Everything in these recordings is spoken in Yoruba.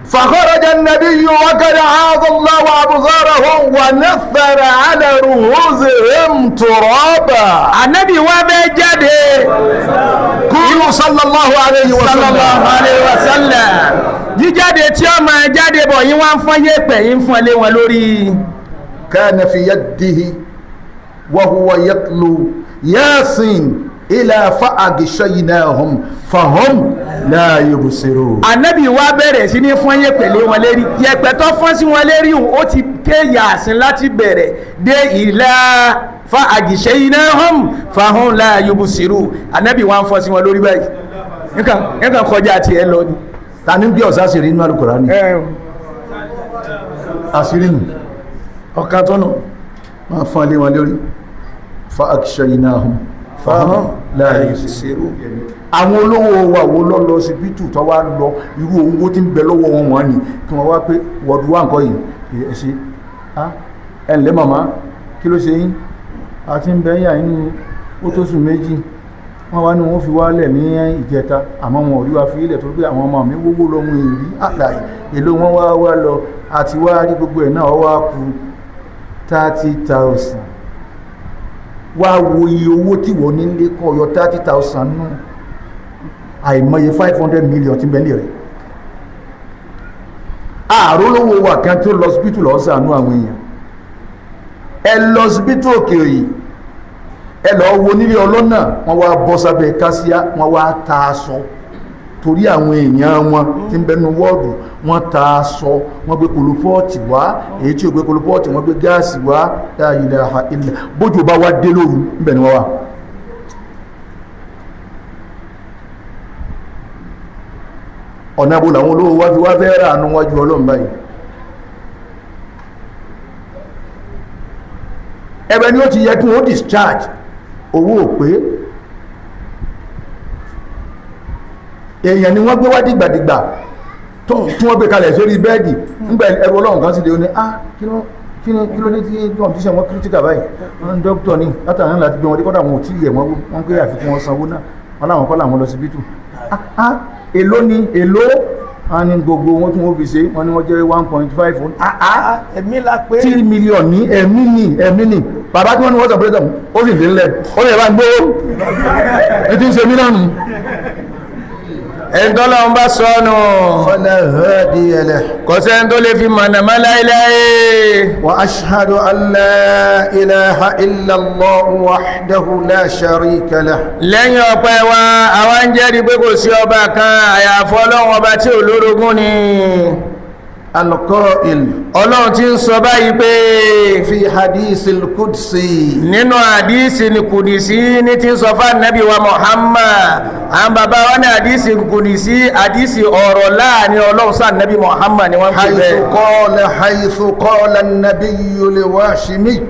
فخرج النبي وقد عاض الله أبصارهم ونثر على رؤوسهم ترابا. Ànábì wá fẹ́ jáde. قولوا صلى الله عليه وسلم. Sallallahu alayhi wa sallam. Jíjáde tí ó máa jáde bọ̀ yín, wá ń fọ́n yẹ̀pẹ̀ yín, fọ́n lé wọn lórí. كان في يده وهو يتلو يس إلى فأغشيناهم فهم لا يبصرون. Ànábì wá bẹ̀rẹ̀ sí ní fọ́n yẹ̀pẹ̀ lé wọn lérí. Yẹ̀pẹ̀ tó fọ́n sí wọn lérí, ó ti ké Yàsín láti bẹ̀rẹ̀ dé إلى فأغشيناهم فهم لا يبصرون. Ànábì wá ń fọ́n sí wọn lórí báyìí, nǹkan kọjá tiẹ̀ lọ ni. Ta ní bí ọ̀sá sì rí inú Al-Kùránì àṣírí nù. Ọ̀kan tó nù. Wọ́n fọ́n lé wọn lórí فأغشيناهم فهم لا يبصرون. Àwọn olówó wa wo lọ lọ síbítù tó wá lọ, irú owó tí ń bẹ lọ́wọ́ wọn wọ́n ni kí wọ́n wá pé wọ́ọ̀dù wà nǹkan yìí, ẹ ṣe. Ẹ ǹlẹ́ màmá, kí ló ṣe yín? Àti ń bẹ yà nínú ó tó sùn 2, wọ́n wá ní wọ́n fi wálẹ̀ ní ìjẹta, àmọ́ wọn ò rí wa fi ilẹ̀ torí pé àwọn ọmọ mi wówó lọ́mú ìrí àlàyé èlò wọn wá wá lọ àti wá rí gbogbo ẹ̀ náà, wá kù 30,000. Wá wo iye owó tí wọ́n ní lé kọ́ ọyọ 30,000 nù, àìmọye 500 million tí ń bẹ ní rẹ̀. Ààrùn olówó wa kan tó lọ síbítù lọ ṣàánú àwọn èèyàn. Ẹ lọ síbítù òkè òyì, ẹ lọ wo nílé ọlọ́nà, wọ́n wá bọ́ sábẹ́ kásíá, wọ́n wá ta aṣọ torí àwọn èèyàn wọn tí ń bẹnu wọ́ọ̀dù. Wọ́n ta aṣọ, wọ́n gbé coal pot wá, èyí tí ò gbé coal pot, wọ́n gbé gas wá. La ilaha illa. Bójú bá wá dé lóru, níbẹ̀ ni wọ́n wà. Ọ̀nà bó làwọn olówó wá fi wá fẹ́ rà nù wájú Ọlọ́run báyìí? Ẹbẹ̀ ni ó ti yẹ kí wọ́n discharge owó ò pé. Èèyàn ni wọ́n gbé wá dìgbàdìgbà tí wọ́n gbé kalẹ̀ sórí bẹ́ẹ̀dì ńgbà ẹrù Ọlọ́run kan sì dé, ó ní, ah, kí ló dé tí wọ́n ti ṣe wọ́n critical báyìí? Wọ́n ní dókítà ní látàrí láti gbé wọn dé, kọ́dà wọn ò tí ì yẹ wọ́n, wọ́n pé àfikún wọn sanwó náà, wọn láwọn kọ́ làwọn lọ síbítù. Ah ah, èló ni èló? Wọ́n ní gbogbo wọn tí wọ́n fi ṣe, wọ́n ní wọ́n jẹ́ 1.5. Ah ah, Ẹ̀mí la pé. 3 million ní ẹ̀mí ní ẹ̀mí ní bàbá tí wọ́n ní wọ́n sọ pé ó sì dé ńlẹ̀, ó lè bá ń gbó ní tí ń ṣe mí náà nù. Ẹni tọ́lọ́ ń bá sọnù, فلا هادي له. kò sẹ́ni tó lè fi mọ̀nà mọ́ láéláé. وأشهد أن لا إله إلا الله وحده لا شريك له. Lẹ́yìn ọpẹ́ wa, àwa ń jẹ́rìí pé kò sí ọba kan àyàfọ́ Ọlọ́run, ọba tí ò lórogún ni. القائل Ọlọ́run tí ń sọ báyìí pé في حديث القدسي nínú àdísì ní kùdìsí ní tí ń sọ fún Ànábì wa Muhammad. Àwọn bàbá wa ní àdísì kùdìsí, àdísì ọ̀rọ̀ láàrin Ọlọ́run sí Ànábì Muhammad ni wọ́n ń pè حيث bẹ́ẹ̀. قال حيث قال النبي لواشمي.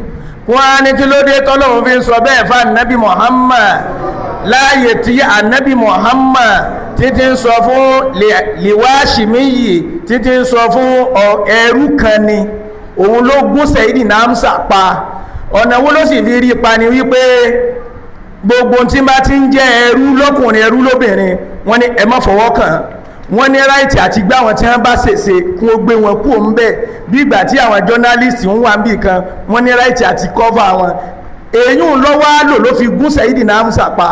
Wọ́n á ní kí ló dé tọ́lọ́run fi ń sọ bẹ́ẹ̀ fún Ànábì Muhammad láàyè tí Ànábì Muhammad títí ń sọ fún Liwashimiyi, títí ń sọ fún ẹrú kan ni òun ló gún Sayyidina Hamza pa. Ọ̀nà wo ló sì fi rí pa ni wípé gbogbo tí bá ti ń jẹ́ ẹrú lọ́kùnrin, ẹrú lóbìnrin, wọ́n ní ẹ má fọwọ́ kàn án. Wọ́n ní right àti gbá àwọn tí wọ́n bá ṣèṣe kún ó gbé wọn kú òun bẹ́ẹ̀. Bí ìgbà tí àwọn journalist ń wà níbì kan, wọ́n ní right àti cover wọn. Èyí ń lọ́wọ́ á lò ló fi gún Sayyidina Hamza pa.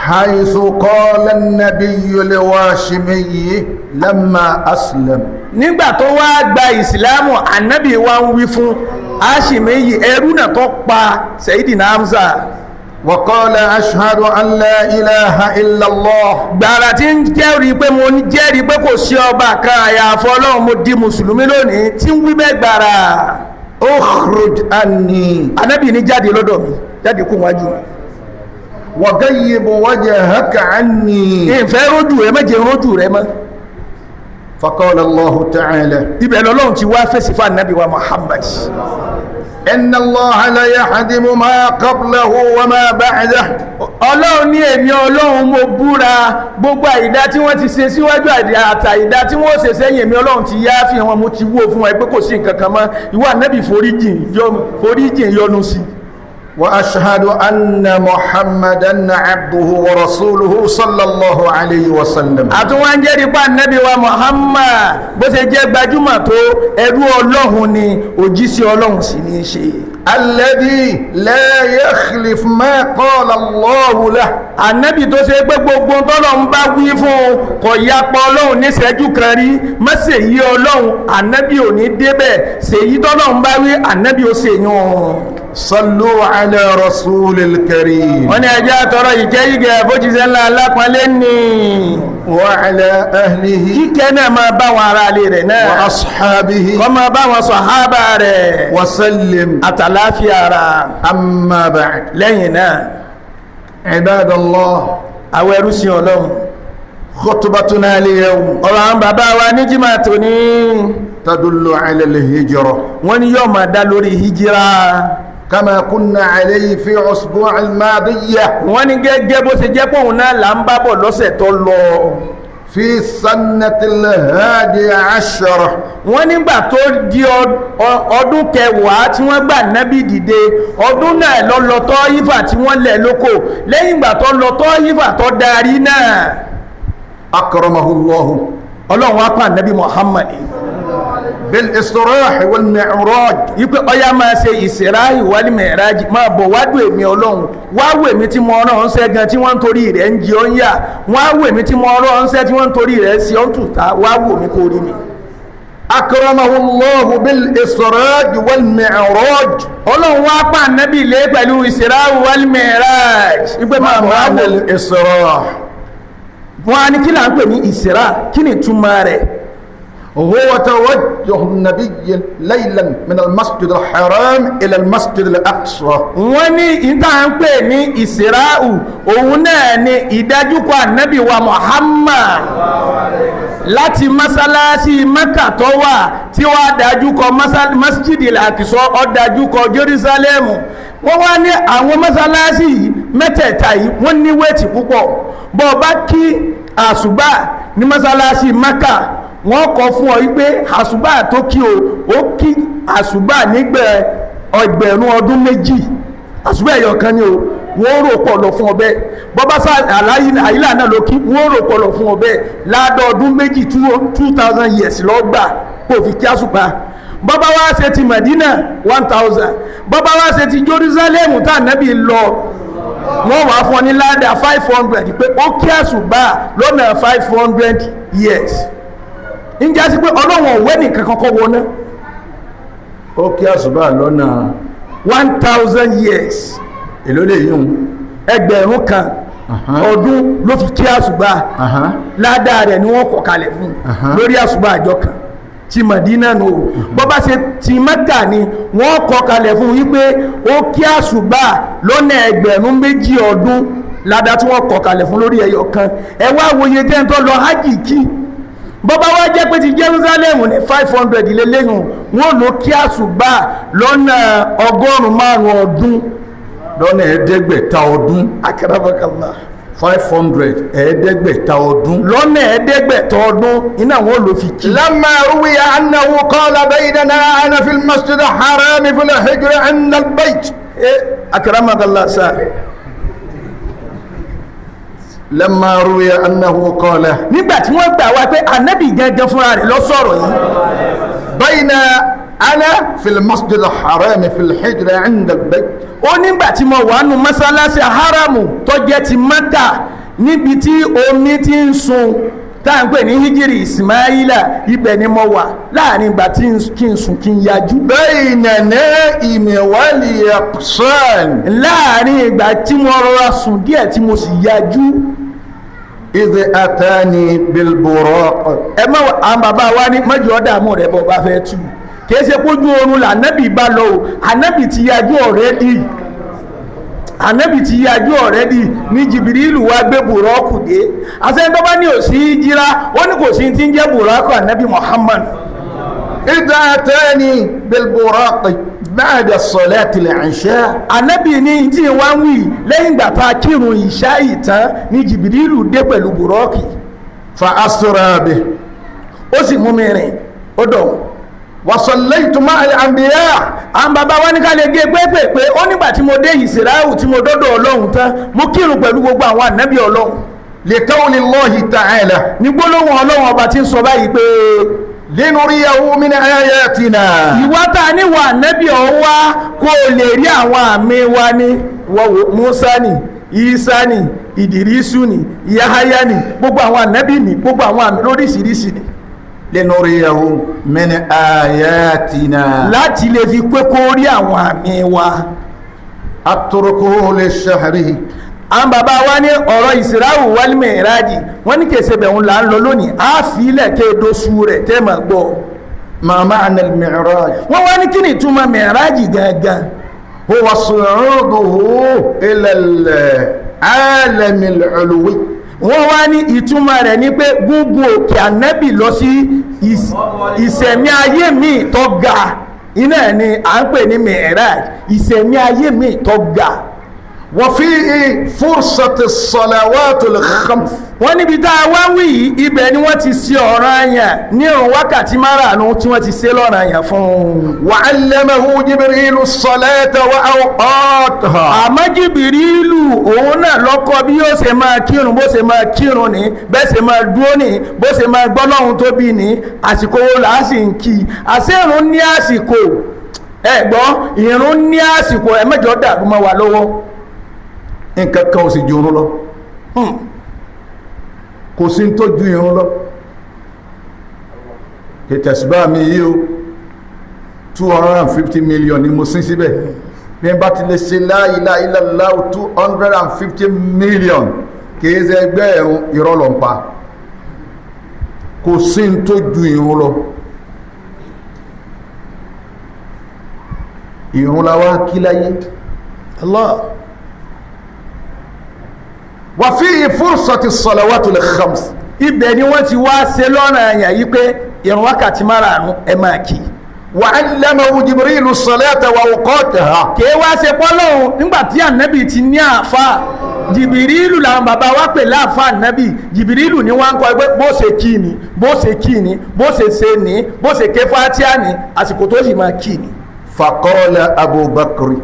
حيث قال النبي لواشمي لما أسلم. Nígbà tó wá gba ìsìlámù, ànábì wa ń wí fún Hashimiyi, ẹrú náà tó pa Sayyidina Hamza. وقال أشهد أن لا إله إلا الله. Gbàrà tí ń jẹ́rìí pé mo ń jẹ́rìí pé kò sí ọba kan àyàfọ́ Ọlọ́run, mo di mùsùlùmí lónìí, tí ń wí bẹ́ẹ̀ gbàrà, اخرج عني. Ànábì ní jáde lọ́dọ̀ mi, jáde kó wájú mi. وغيب وجهك عني. Ìfẹ́ rójú rẹ méje, rójú rẹ mọ́. فقال الله تعالى: Ibẹ̀ lọ́lọ́run ti wá fèsì fún ànábì wa Muhammad. إن الله لا يهدم ما قبله وما بعده. Ọlọ́run ní èmi Ọlọ́run mo búra, gbogbo àìdá tí wọ́n ti ṣe síwájú àtàìdá tí wọ́n ṣe sẹ́yìn, èmi Ọlọ́run ti yá fi wọn, mo ti wó fún wọn pé kò sí nǹkan kan mọ́. Ìwọ ànábì, foríjìn, foríjìn, yọ́nú sí. وأشهد أن محمدا عبده ورسوله صلى الله عليه وسلم. Àtúwọ́n ń jẹ́rìí pa ànábì wa Muhammad, bó ṣe jẹ́ gbajúmọ̀ tó, ẹrú Ọlọ́run ni, òjíṣẹ́ Ọlọ́run sì ní í ṣe. الذي لا يخلف ما قال الله له. Ànábì tó ṣe pé gbogbo tọ́lọ́run bá wí fún un, kò yapa Ọlọ́run níṣẹ́jú kan rí. Má ṣèyí Ọlọ́run, ànábì ò ní débẹ̀. Ṣèyí tọ́lọ́run bá wí, ànábì ó ṣèyún. صلوا على رسول الكريم. Wọ́n ní ẹjẹ́ àtọrọ ìkẹ́ ìgẹ̀ fójíṣẹ́ ńlá alápọ̀nlé ní. وعلى أهله Kíkẹ́ náà máa bá wọn ará ilé rẹ̀ náà, وأصحابه kó máa bá wọn sàhábà rẹ̀ وسلم. Àtàláfíà ara. أما بعد. Lẹ́yìn náà, عباد الله، àwọn ẹrú sí Ọlọ́run، خطبتنا اليوم ọ̀rọ̀ àwọn bàbá wa ní jímà tòní تدل على الهجرة، wọ́n ní yóò máa dá lórí hijira، كما كنا عليه في أسبوع الماضية، wọ́n ní gẹ́gẹ́ bó ṣe jẹ́ pé òun náà là ń bá bọ̀ lọ́sẹ̀ tó lọ، في سنة 11. Wọ́n nígbà tó di ọdún 10 tí wọ́n gbà nábì dìde, ọdún náà lọ lọ Tọ́ífà tí wọ́n lẹ̀ lóko. Lẹ́yìn ìgbà tó lọ Tọ́ífà tó darí náà, أكرمه الله Ọlọ́run wá pa nábì Muhammad بالإسراء والمعراج. Wípé ọya, máa ṣe Ìsìráì wal Mìírájì, máa bọ̀ wádùn èmi Ọlọ́run. Wá wò èmi tí mo rán ọ́nṣẹ́ gan tí wọ́n ń torí rẹ̀ ń jẹ ọ́ ń yà. Wá wò èmi tí mo rán ọ́nṣẹ́ tí wọ́n ń torí rẹ̀ sí ọ́n tùtà. Wá wò mí kó rí mi. أكرمه الله بالإسراء والمعراج. Ọlọ́run wá pa nábì lé pẹ̀lú Ìsìráì wal Mìírájì wípé máa bọ̀ wá معنى wò. الإسراء؟ Wọn á ní kí là ń pè ní Ìsìrá? Kí ni ìtumọ̀ rẹ̀? هو توجه النبي ليلا من المسجد الحرام إلى المسجد الأقصى. Wọ́n ní ìta ń pè ní ìsìráù, òun náà ni ìdájúkọ ànábì wa Muhammad láti masalasi Mẹ́kà tó wà, tí wàá dájúkọ Masjid al-Aqsa, ó dájúkọ Jerusalem. Wọ́n wá ní àwọn masalasi yìí mẹ́tẹ̀ẹ̀ta yìí, wọ́n ní weight púpọ̀. Bọ́ ọ bá kí àṣùbà ní masalasi Mẹ́kà, wọ́n kọ fún ọ wípé àṣùbà tó kí o, ó kí àṣùbà nígbẹ̀ 2,000 ọdún. Àṣùbà ẹ̀yọ̀ kan ni o, wọ́n rò pọ̀ lọ fún ọ bẹ́ẹ̀. Bọ́bá sá àyílà náà ló kí, wọ́n rò pọ̀ lọ fún ọ bẹ́ẹ̀. Ládọ́ọdún 2, 2000 years lọ́gbà kó fi kí àṣùbà. Bọ́bá wá ṣe ti Madina, 1000. Bọ́bá wá ṣe ti Jerusalem tá ànábì lọ, wọ́n wàá fún ọ ní ládàá 500, pé ó kí àṣùbà lọ́nà 500 years. Ń jásí pé Ọlọ́run ọ̀wẹ́ nìkan kankan wọná. Ó kí àsùbá lọ́nà 1000 years. Èló lè yíhun? 1000 ọdún ló fi kí àsùbá. Ládàá rẹ̀ ni wọ́n kọ kalẹ̀ fún lórí àsùbá àjọ kan ti Madina nù o. Bó bá ṣe ti Mẹ́kà ni, wọ́n kọ kalẹ̀ fún wípé ó kí àsùbá lọ́nà 2,000 ọdún. Ládàá tí wọ́n kọ kalẹ̀ fún lórí ẹyọ kan, ẹ wá wòye tẹ́ ń tọ́ lọ hajj kí. Bọ́bá wá jẹ́ pé ti Jerusalem ní, 500 lélẹ́yìn, wọ́n ló kí àsùbá lọ́nà 500 ọdún. Lọ́nà 500 ọdún. Akarabakala. 500, 500 ọdún. Lọ́nà 500 ọdún iná wọn ló fi kí. لما روي أنه قال بيننا أنا في المسجد الحرام في الحجر عند البيت. Akarabakala sa. لما روي أنه قال، Nígbà tí wọ́n gbà wá pé ànábì gangan fúnra rẹ̀ ló sọ̀rọ̀ yìí، بين أنا في المسجد الحرام في الحجر عند البيت، ó nígbà tí mo wà nù mọ́sálásí haramu tó jẹ́ ti Mẹ́kà, níbi tí omi ti ń sun, tá à ń pè ní Hijiri Ismaila, ibẹ̀ ni mo wà láàrin ìgbà tí kí n sùn kí n yajú. بين نائم واليقظان، Láàrin ìgbà tí mo rọra sùn díẹ̀ tí mo sì yajú، إذ أتاني بالبراق. Ẹ má àwọn bàbá wa ní mọ́jọ́ dààmú rẹ̀ bọ́ bá fẹ́ tù. Kìí ṣe kójú oorun lànàbì bá lọ o, ànábì ti yajú already. Ànábì ti yajú already ní Jìbìrìlù wá gbé bùrọ́kù dé. Àṣẹ tó bá ní òsì jíra, ó ní kò sí ti ń jẹ́ bùrọ́kù ànábì Muhammad. إذ أتاني بالبراق بعد صلاة العشاء. Ànábì ní tí wá ń wí, lẹ́yìn ìgbà tá a kírun ìṣá ìtàn ní Jìbìrìlù dé pẹ̀lú bùrọ́kì. فأسرى به. Ó sì mú mi rìn ó dọ̀. وصليت مع الأنبياء. Àwọn bàbá wa ní ká lè gé pépèpé, ó nígbà tí mo dé ìsìráhù tí mo dọ́dọ̀ Ọlọ́run tán, mo kírun pẹ̀lú gbogbo àwọn ànábì Ọlọ́run. لقول الله تعالى Ní gbólóhùn Ọlọ́run ọba tí ń sọ báyìí pé لنريه من آياتنا. Ìwá tá a níwà ànábì ọ̀hún wá kó o lè rí àwọn àmì wa ní wọ́wọ́ Musa ni, Isa ni, Ìdírísù ni, Yahaya ni, gbogbo àwọn ànábì ni, gbogbo àwọn àmì lóríṣiríṣi ni. لنريه من آياتنا. Láti lè fi pé kó rí àwọn àmì wa. أتركه لشهره. Àwọn bàbá wa ní ọ̀rọ̀ ìsìráwù wal mìírájì, wọ́n ní kèsè bẹ̀rù là ń lọ lónìí, á fi ilẹ̀ kéèdóṣù rẹ̀ tẹ́ mà gbọ́. ما معنى المعراج؟ Wọ́n wá ní kí ni ìtumọ̀ mìírájì gangan? هو صعوده إلى العالم العلوي. Wọ́n wá ní ìtumọ̀ rẹ̀ ní pé gúngun òkè ànábì lọ sí ìsẹ̀mí ayé míì tó ga, iná ẹ̀ ni à ń pè ní mìírájì, ìsẹ̀mí ayé míì tó ga. وفيه فرصة الصلوات الخمس. Wọ́n níbi tá a wá wí yìí, ibẹ̀ ni wọ́n ti ṣe ọ̀ranyàn ní ìrun wákàtí márààrún tí wọ́n ti ṣe lọ́ranyàn fún un. وعلمه جبريل الصلاة وأوقاتها. Àmọ́ Jìbìrìlù òun náà lọ́kọ́ bí yóò ṣe máa kírun, bó ṣe máa kírun ní bẹ́ẹ̀ ṣe máa dúró ní, bó ṣe máa gbọ́ lọ́hun tóbi ní, àsìkò wo là á sì ń kí i. Àṣé ìrun ní àsìkò? Ẹ gbọ́, ìrun ní àsìkò, ẹ mẹ́jọ dàrú mọ́ wa lọ́wọ́. Nǹkan kan ò sì ju irun lọ. Kò sí tó ju irun lọ. Tẹ̀síbá mi yìí o, 250 million ni mo sín síbẹ̀. Bí n bá ti lè ṣe la ilaha illallah 250 million, kìí ṣe ẹgbẹ́ ẹ̀rùn, irọ́ ló ń pa. Kò sí tó ju irun lọ. Irun la wá kí láyé. Allah. وفيه فرصة الصلوات الخمس. Ibẹ̀ ni wọ́n ti wá ṣe lọ́ranyàn yìí pé ìrun wákàtí márààrún ẹ máa kí. وعلمه جبريل الصلاة وأوقاتها. Kèé wá ṣe pọ́lọ́hún nígbà tí ànábì ti ní àáfà Jìbìrìlù, làwọn bàbá wa pè láàfà ànábì. Jìbìrìlù ni wọ́n ń kọ́ pé bó ṣe kí ni, bó ṣe kí ni, bó ṣe ṣe ni, bó ṣe ké fátíà ni, àsìkò tó sì máa kí ni. فقال أبو بكر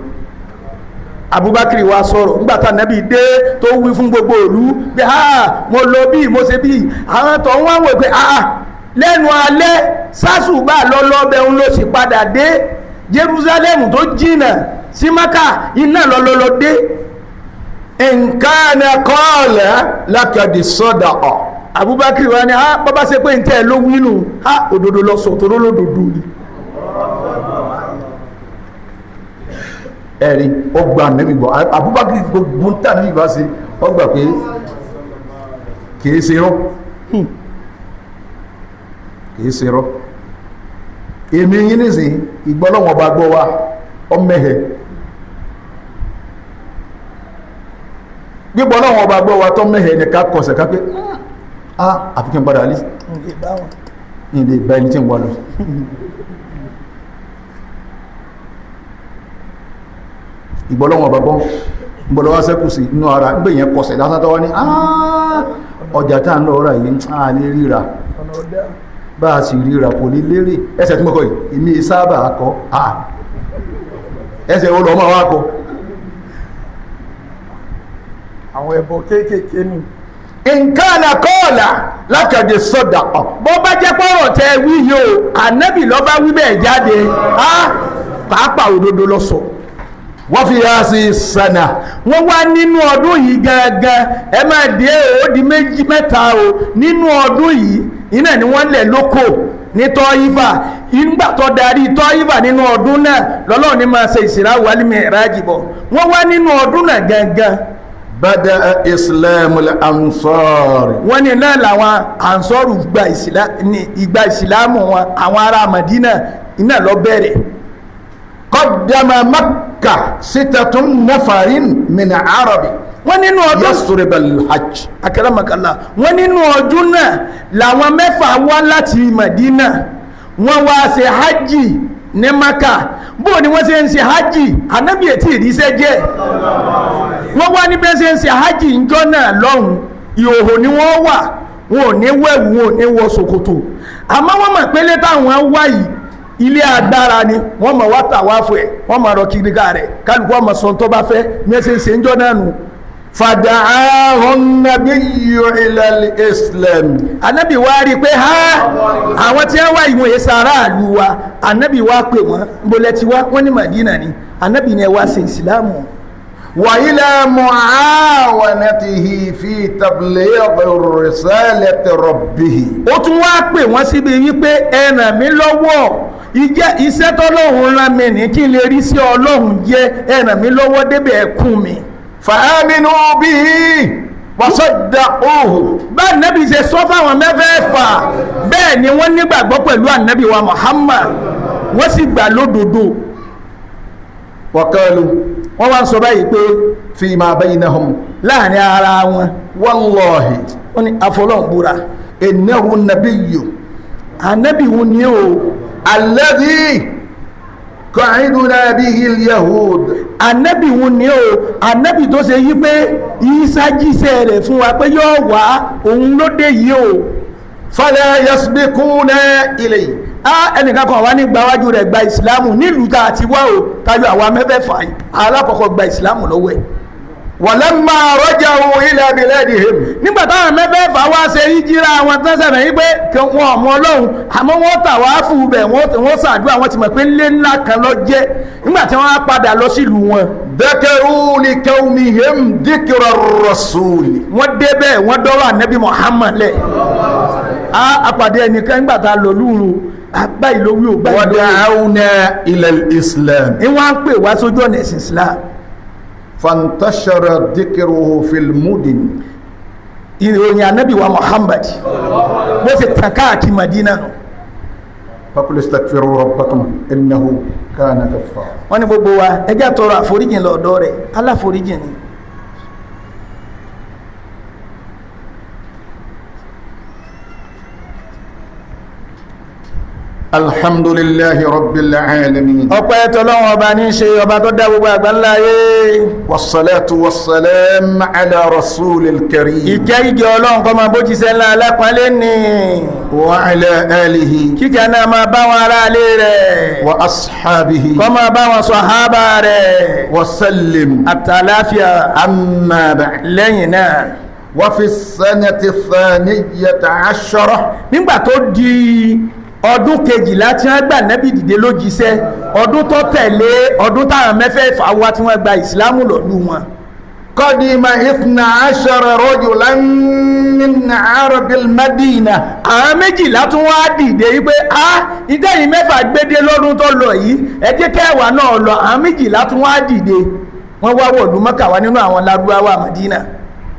Abubakar wa sọ̀rọ̀ nígbà tá ànábì dé tó wí fún gbogbo ìlú pé ha, mo lọ bí mo ṣe bí àwọn tó ń wá wò pé ah, lẹ́nu alẹ́ sásùbà lọ́lọ́bẹ̀ ń lọ sí padà dé Jerusalem tó jìnnà sí Maka, iná lọ́lọ́lọ́ dé. إن كان قال لقد صدق. Abubakar wa ni ah, bàbá ṣe pé n tẹ́ ẹ ló wí nù, ah, òdodo lọ sọ, tó lódodo ni. Ẹ̀rí ó gba ànábì gbọ́. Abubakar, gbogbo ń tà níbi bá ṣe, ó gbà pé kìí ṣe rọ́, kìí ṣe rọ́. Èmi yín nísìnyí, ìgbọ́lọ́wọ́n bá gbọ́ wa ọmọẹ̀hẹ̀, gbígbọ́ lọ́wọ́n ọba gbọ́ wa tọ́ mẹ́hẹ̀ ní ká kọsẹ̀ ká pé ah, àfikún padà lé ní ilé ìbá ẹni tí ń wà lọ. Ìgbọ́lọ́wọ́n ọba gbọ́ ìgbọ́lọ́wọ́ sẹ́kù sí inú ara gbé yẹn kọsẹ̀ lásán tó wá ní ah, ọjà tá ń lọ rà yìí á lè ríra, bá a sì ríra kò ní lérè. Ẹsẹ̀ tí mo kọ yìí, èmi sábà kọ. Ah, ẹsẹ̀ wo lọ́mọ wa kọ? Àwọn ẹbọ kéékèèké nù. Nǹkan àkọọ́là lákàdé sọ́dà ọ̀. Bó bá jẹ́ pọ́rọ̀ tẹ wí yìí o, ànábì ló bá wí bẹ́ẹ̀ jáde á, pàápàá òdodo lọ sọ. Wọ́n fi yá sí sànà. Wọ́n wá nínú ọdún yìí gangan, ẹ máa dé o, ó di méjì mẹ́ta o. Nínú ọdún yìí iná ni wọ́n lẹ̀ lóko ní tọ́yífà. Ìgbà tó darí tọ́yífà nínú ọdún náà lọ́lọ́run ní máa ṣe ìsìrá wal mi'raj bọ̀. Wọ́n wá nínú ọdún náà gangan. Bada islam al-ansar. Wọ́n ní náà làwọn ansọ́rù gba ìgbà ìsìlámù wọn, àwọn ará Madina iná lọ bẹ̀rẹ̀. Qaddama Makka sitatun nafarin min arabi. Wọ́n nínú ọdún yasrib al-hajj. Akẹ́rẹ́mọ̀kànlá, wọ́n nínú ọdún náà làwọn mẹ́fà wá láti Madina, wọ́n wá ṣe hajj ní Maka. Bó ni wọ́n ṣe ń ṣe hajj? Ànábì ètí ìrísẹ́ jẹ́. Wọ́n wá ní bẹ́ẹ̀ ṣe ń ṣe hajj ńjọ́ náà lọ́hùn, ìhòòhò ni wọ́n wà, wọn ò ní wẹ̀wù, wọn ò ní wọ ṣòkòtò. Àmọ́ wọ́n mọ̀ pé létà wọn wá yìí Ilé agbára ni wọ́n mọ̀ wá tàwáfù ẹ̀, wọ́n mọ̀ rọ kiri ká rẹ̀, kálukú ọmọ sọ tó bá fẹ́ ní ẹsẹ̀ ṣe ń jọ náà nù. فدعاه النبي إلى الإسلام. Anabi wa rí i pé ha, àwọn tí wọ́n wá ìwọ̀n yẹn sàráàlú wa. Anabi wa pè wọ́n, nbolẹ̀ tí wá? Wọ́n ní Madina ni. Anabi ni ẹ wá ṣe ìsìlámù. وإلى معاونته في تبليغ رسالة ربه. Ó tún wá pè wọ́n síbi wípé ẹ ràn mí lọ́wọ́, ìjẹ́ iṣẹ́ tọ́lọ́hun rán mi ní kí n lè rí sí Ọlọ́hun jẹ́, ẹ ràn mí lọ́wọ́ débẹ̀, ẹ kún mi. فآمنوا به وصدقوه. Bá ànábì ṣe sọ fáwọn mẹ́fẹ̀ẹ̀fà bẹ́ẹ̀ ni wọ́n nígbàgbọ́ pẹ̀lú ànábì wa Muhammad, wọ́n sì gbà lódodo. وقالوا Wọ́n wá ń sọ báyìí pé فيما بينهم láàrin ara wọn, والله wọ́n ní àfọlọ́hun búra, إنه النبي ànábì wọn ni o الذي قعدنا به اليهود. Ànábì wọn ni o, ànábì tó ṣe yí pé Ìsá jíṣẹ́ rẹ̀ fún wa pé yóò wá, òun ló dé yìí o. فلا يسبقون إليه. Á ẹnìkan kan wá ní gbáwájú rẹ̀ gba ìsìlámù nílùú tá a ti wá o, tayọ àwa mẹ́fẹ̀ẹ̀fà yìí alákọ̀ọ́kọ́ gba ìsìlámù lọ́wọ́ ẹ̀. ولما رجعوا إلى بلادهم Nígbà táwọn mẹ́fẹ̀ẹ̀fà wá ṣe híjírà àwọn tán sẹ̀mẹ̀ yí pé kí wọn ọmọ Ọlọ́run, àmọ́ wọ́n tà wá fún bẹ̀, wọ́n ṣàdúrà, wọ́n ti mọ̀ pé ńlé ńlá kan lọ jẹ́. Nígbà tí wọ́n á padà lọ sílùú wọn, ذكروا لقومهم ذكر الرسول. Wọ́n débẹ̀, wọ́n dọ́rọ̀ ànábì Muhammad lẹ̀, á apàdé ẹnìkan nígbà tá a lọ lúru báyìí ló wí o, báyìí ló wí o. ودعونا إلى الإسلام. Ní wọ́n á ń pè wá sójú ọ̀nà ẹ̀sìn Islam. فانتشر ذكره في المدن. Ìròyìn ànábì wa Muhammad bó ṣe tàn káàkiri Madina nù. فقل استغفروا ربكم إنه كان غفارا. Wọ́n ní gbogbo wa ẹ jẹ́ tọrọ àforíjìn lọ́dọ̀ rẹ̀, aláforíjìn ni. الحمد لله رب العالمين. Ọpẹ́ tọ́lọ́run ọba ní í ṣe, ọba tó dá gbogbo àgbáńlá ayé. والصلاة والسلام على رسول الكريم. Ìkẹ́ ìgẹ̀ Ọlọ́run kó máa bójíṣẹ́ ńlá alápọ̀nlé ní. وعلى آله Kíkẹ́ náà máa bá wọn aráalé rẹ̀, وأصحابه kó máa bá wọn sàhábà rẹ̀ وسلم. Àtàláfíà. أما بعد، Lẹ́yìn náà, وفي السنة الثانية عشرة nígbà tó di ọdún 12 tí wọ́n gbà nẹ́bì dìde lójíṣẹ́, ọdún tó tẹ̀lé ọdún táwọn mẹ́fẹ̀ẹ̀fà wá tí wọ́n gba ìsìlámù lọ́lú wọn, قدم 12 رجلا من عرب المدينة. Àwọn 12 tún wá dìde wípé a ìdẹ́yìn mẹ́fà gbédé lọ́dún tó lọ yìí, ẹ jẹ́ kẹwàá náà lọ. Àwọn 12 tún wá dìde, wọ́n wá wọ̀lú Mọ́kà wá nínú àwọn Lárúbáwá Mádínà.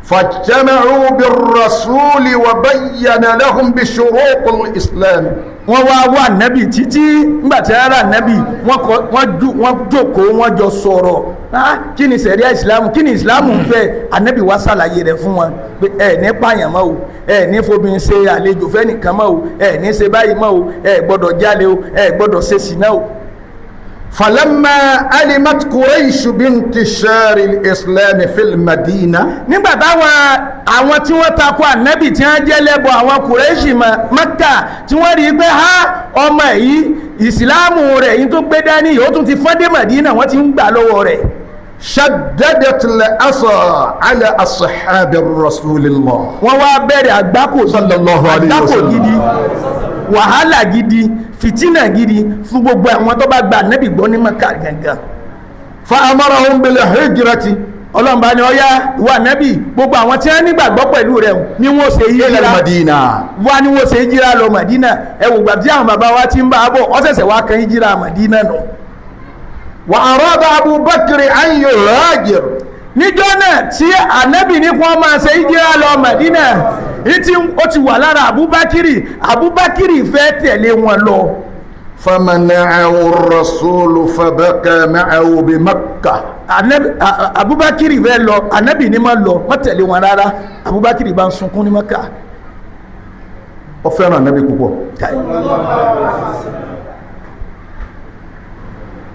فاجتمعوا بالرسول وبين لهم بشروط الإسلام. Wọ́n wá wá nẹ́bì títí. Nígbà tí ara nẹ́bì wọ́n kọ, wọ́n jókòó, wọ́n jọ sọ̀rọ̀. Ah, kí ni sẹ̀ríà ìsìlámù, kí ni ìsìlámù ń fẹ́? Ànẹ́bì wá ṣàlàyé rẹ̀ fún wọn pé ẹ ní pààyàn mọ́ o, ẹ ní fobìnrin ṣe àlejò fẹ́nìkan mọ́ o, ẹ ní ṣe báyìí mọ́ o, ẹ gbọ́dọ̀ jalè o, ẹ gbọ́dọ̀ ṣe ṣìnà o. فلما علمت قريش بانتشار الإسلام في المدينة، Nígbà táwọn àwọn tí wọ́n takò ànábì tí wọ́n jẹ́ lẹ́bọ̀, àwọn Kùrẹ́ṣì Mẹ́kà, tí wọ́n rí i pé ha, ọmọ yìí, ìsìláàmù rẹ̀ yìí tó gbé dání yìí, ó tún ti fọ́n dé Màdínà, wọ́n ti ń gbà lọ́wọ́ rẹ̀. شددت الأسى على أصحاب رسول الله. Wọ́n wá bẹ̀rẹ̀ àgbákò صلى الله عليه àgbákò وسلم. gidi, wàhálà gidi, fìtínà gidi fún gbogbo àwọn tó bá gba ànábì gbọ́ ní Mẹ́kà gangan. فأمرهم بالهجرة Ọlọ́run bá ní ọyá ìwà ànábì, gbogbo àwọn tí wọ́n nígbàgbọ́ pẹ̀lú rẹ̀ ni wọ́n ṣe إلى hijira المدينة. Wá ní wọ́n ṣe hijira lọ Màdínà. Ẹ wò gbà tí àwọn bàbá wa ti ń bá a bọ̀, ó ṣẹ̀ṣẹ̀ wá kan hijira Màdínà nù. وأراد أبو بكر أن يهاجر. Níjọ́ náà tí ànábì ní kí wọ́n máa ṣe hijira lọ Màdínà, ìtí ó ti wà lára Abubakiri, Abubakiri fẹ́ tẹ̀lé wọn lọ. فمنعه الرسول فبكى معه بمكة. Ànábì Abubakiri fẹ́ lọ, ànábì ní má lọ, má tẹ̀lé wọn rárá. Abubakiri bá ń sunkún ní Mẹ́kà. Ó fẹ́ràn ànábì púpọ̀.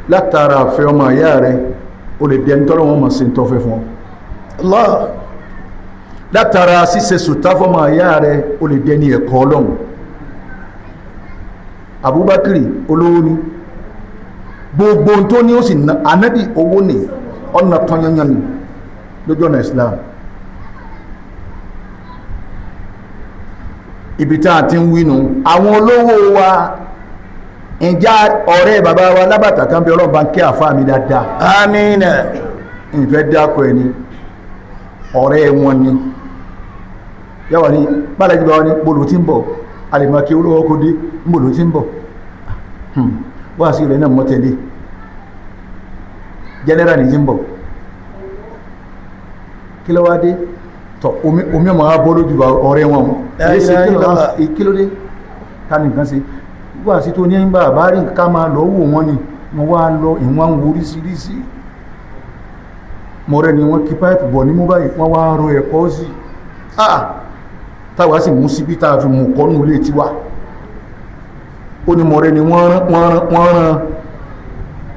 Látara àfẹ́ ọmọ ìyá rẹ̀, o lè di ẹni tọ́lọ́ wọn mọ̀ sí ń tọ́fẹ́ fún ọ. Allah. Látara ṣíṣe sùtá fọmọ ìyá rẹ̀, o lè di ẹni ẹ̀kọ́ Ọlọ́run. Abubakar olówó ni, gbogbo ohun tó ní ó sì ná. Anabi owó ni, ọ̀nà tán yanyan ni lójú ọ̀nà Islam. Ibi tá a ti ń wínú àwọn olówó wa, ìjà ọ̀rẹ́ bàbá wa lábàtà kan bí ọlọ́run bá ń kí àfáà mi dáadáa. Amina. Ìfẹ́ dákọ̀ ẹni ọ̀rẹ́ wọn ni yàwó ní bàlájí bá wọn ní bolo tí ń bọ̀, alìmọ̀kí olówó kó dé bolo tí ń bọ̀ wá sí rẹ̀ náà mọ́tẹ̀lé jẹ́nẹ́rà ní tí ń bọ̀. Kí ló wá dé tọ̀ omi omi ọmọ abọ́ lójú ọ̀rẹ́ wọn? La ilaha illallah. Kí ló dé ká ní nǹkan ṣe wá sí tó ní bá bá rí nǹkan máa lọ wò wọ́n ni wọ́n wá lọ ìwọ̀n ń wo oríṣiríṣi mọ̀rẹ́ ni wọ́n kí páìpù bọ̀ ní mú báyìí, wọ́n wá rọ ẹ̀kọ́ sí. Ah, táwa sì mú síbí tá a fi mú kọ́nù ilé tiwa. Ó ní mọ̀rẹ́ ni wọ́n rán, wọ́n rán, wọ́n rán.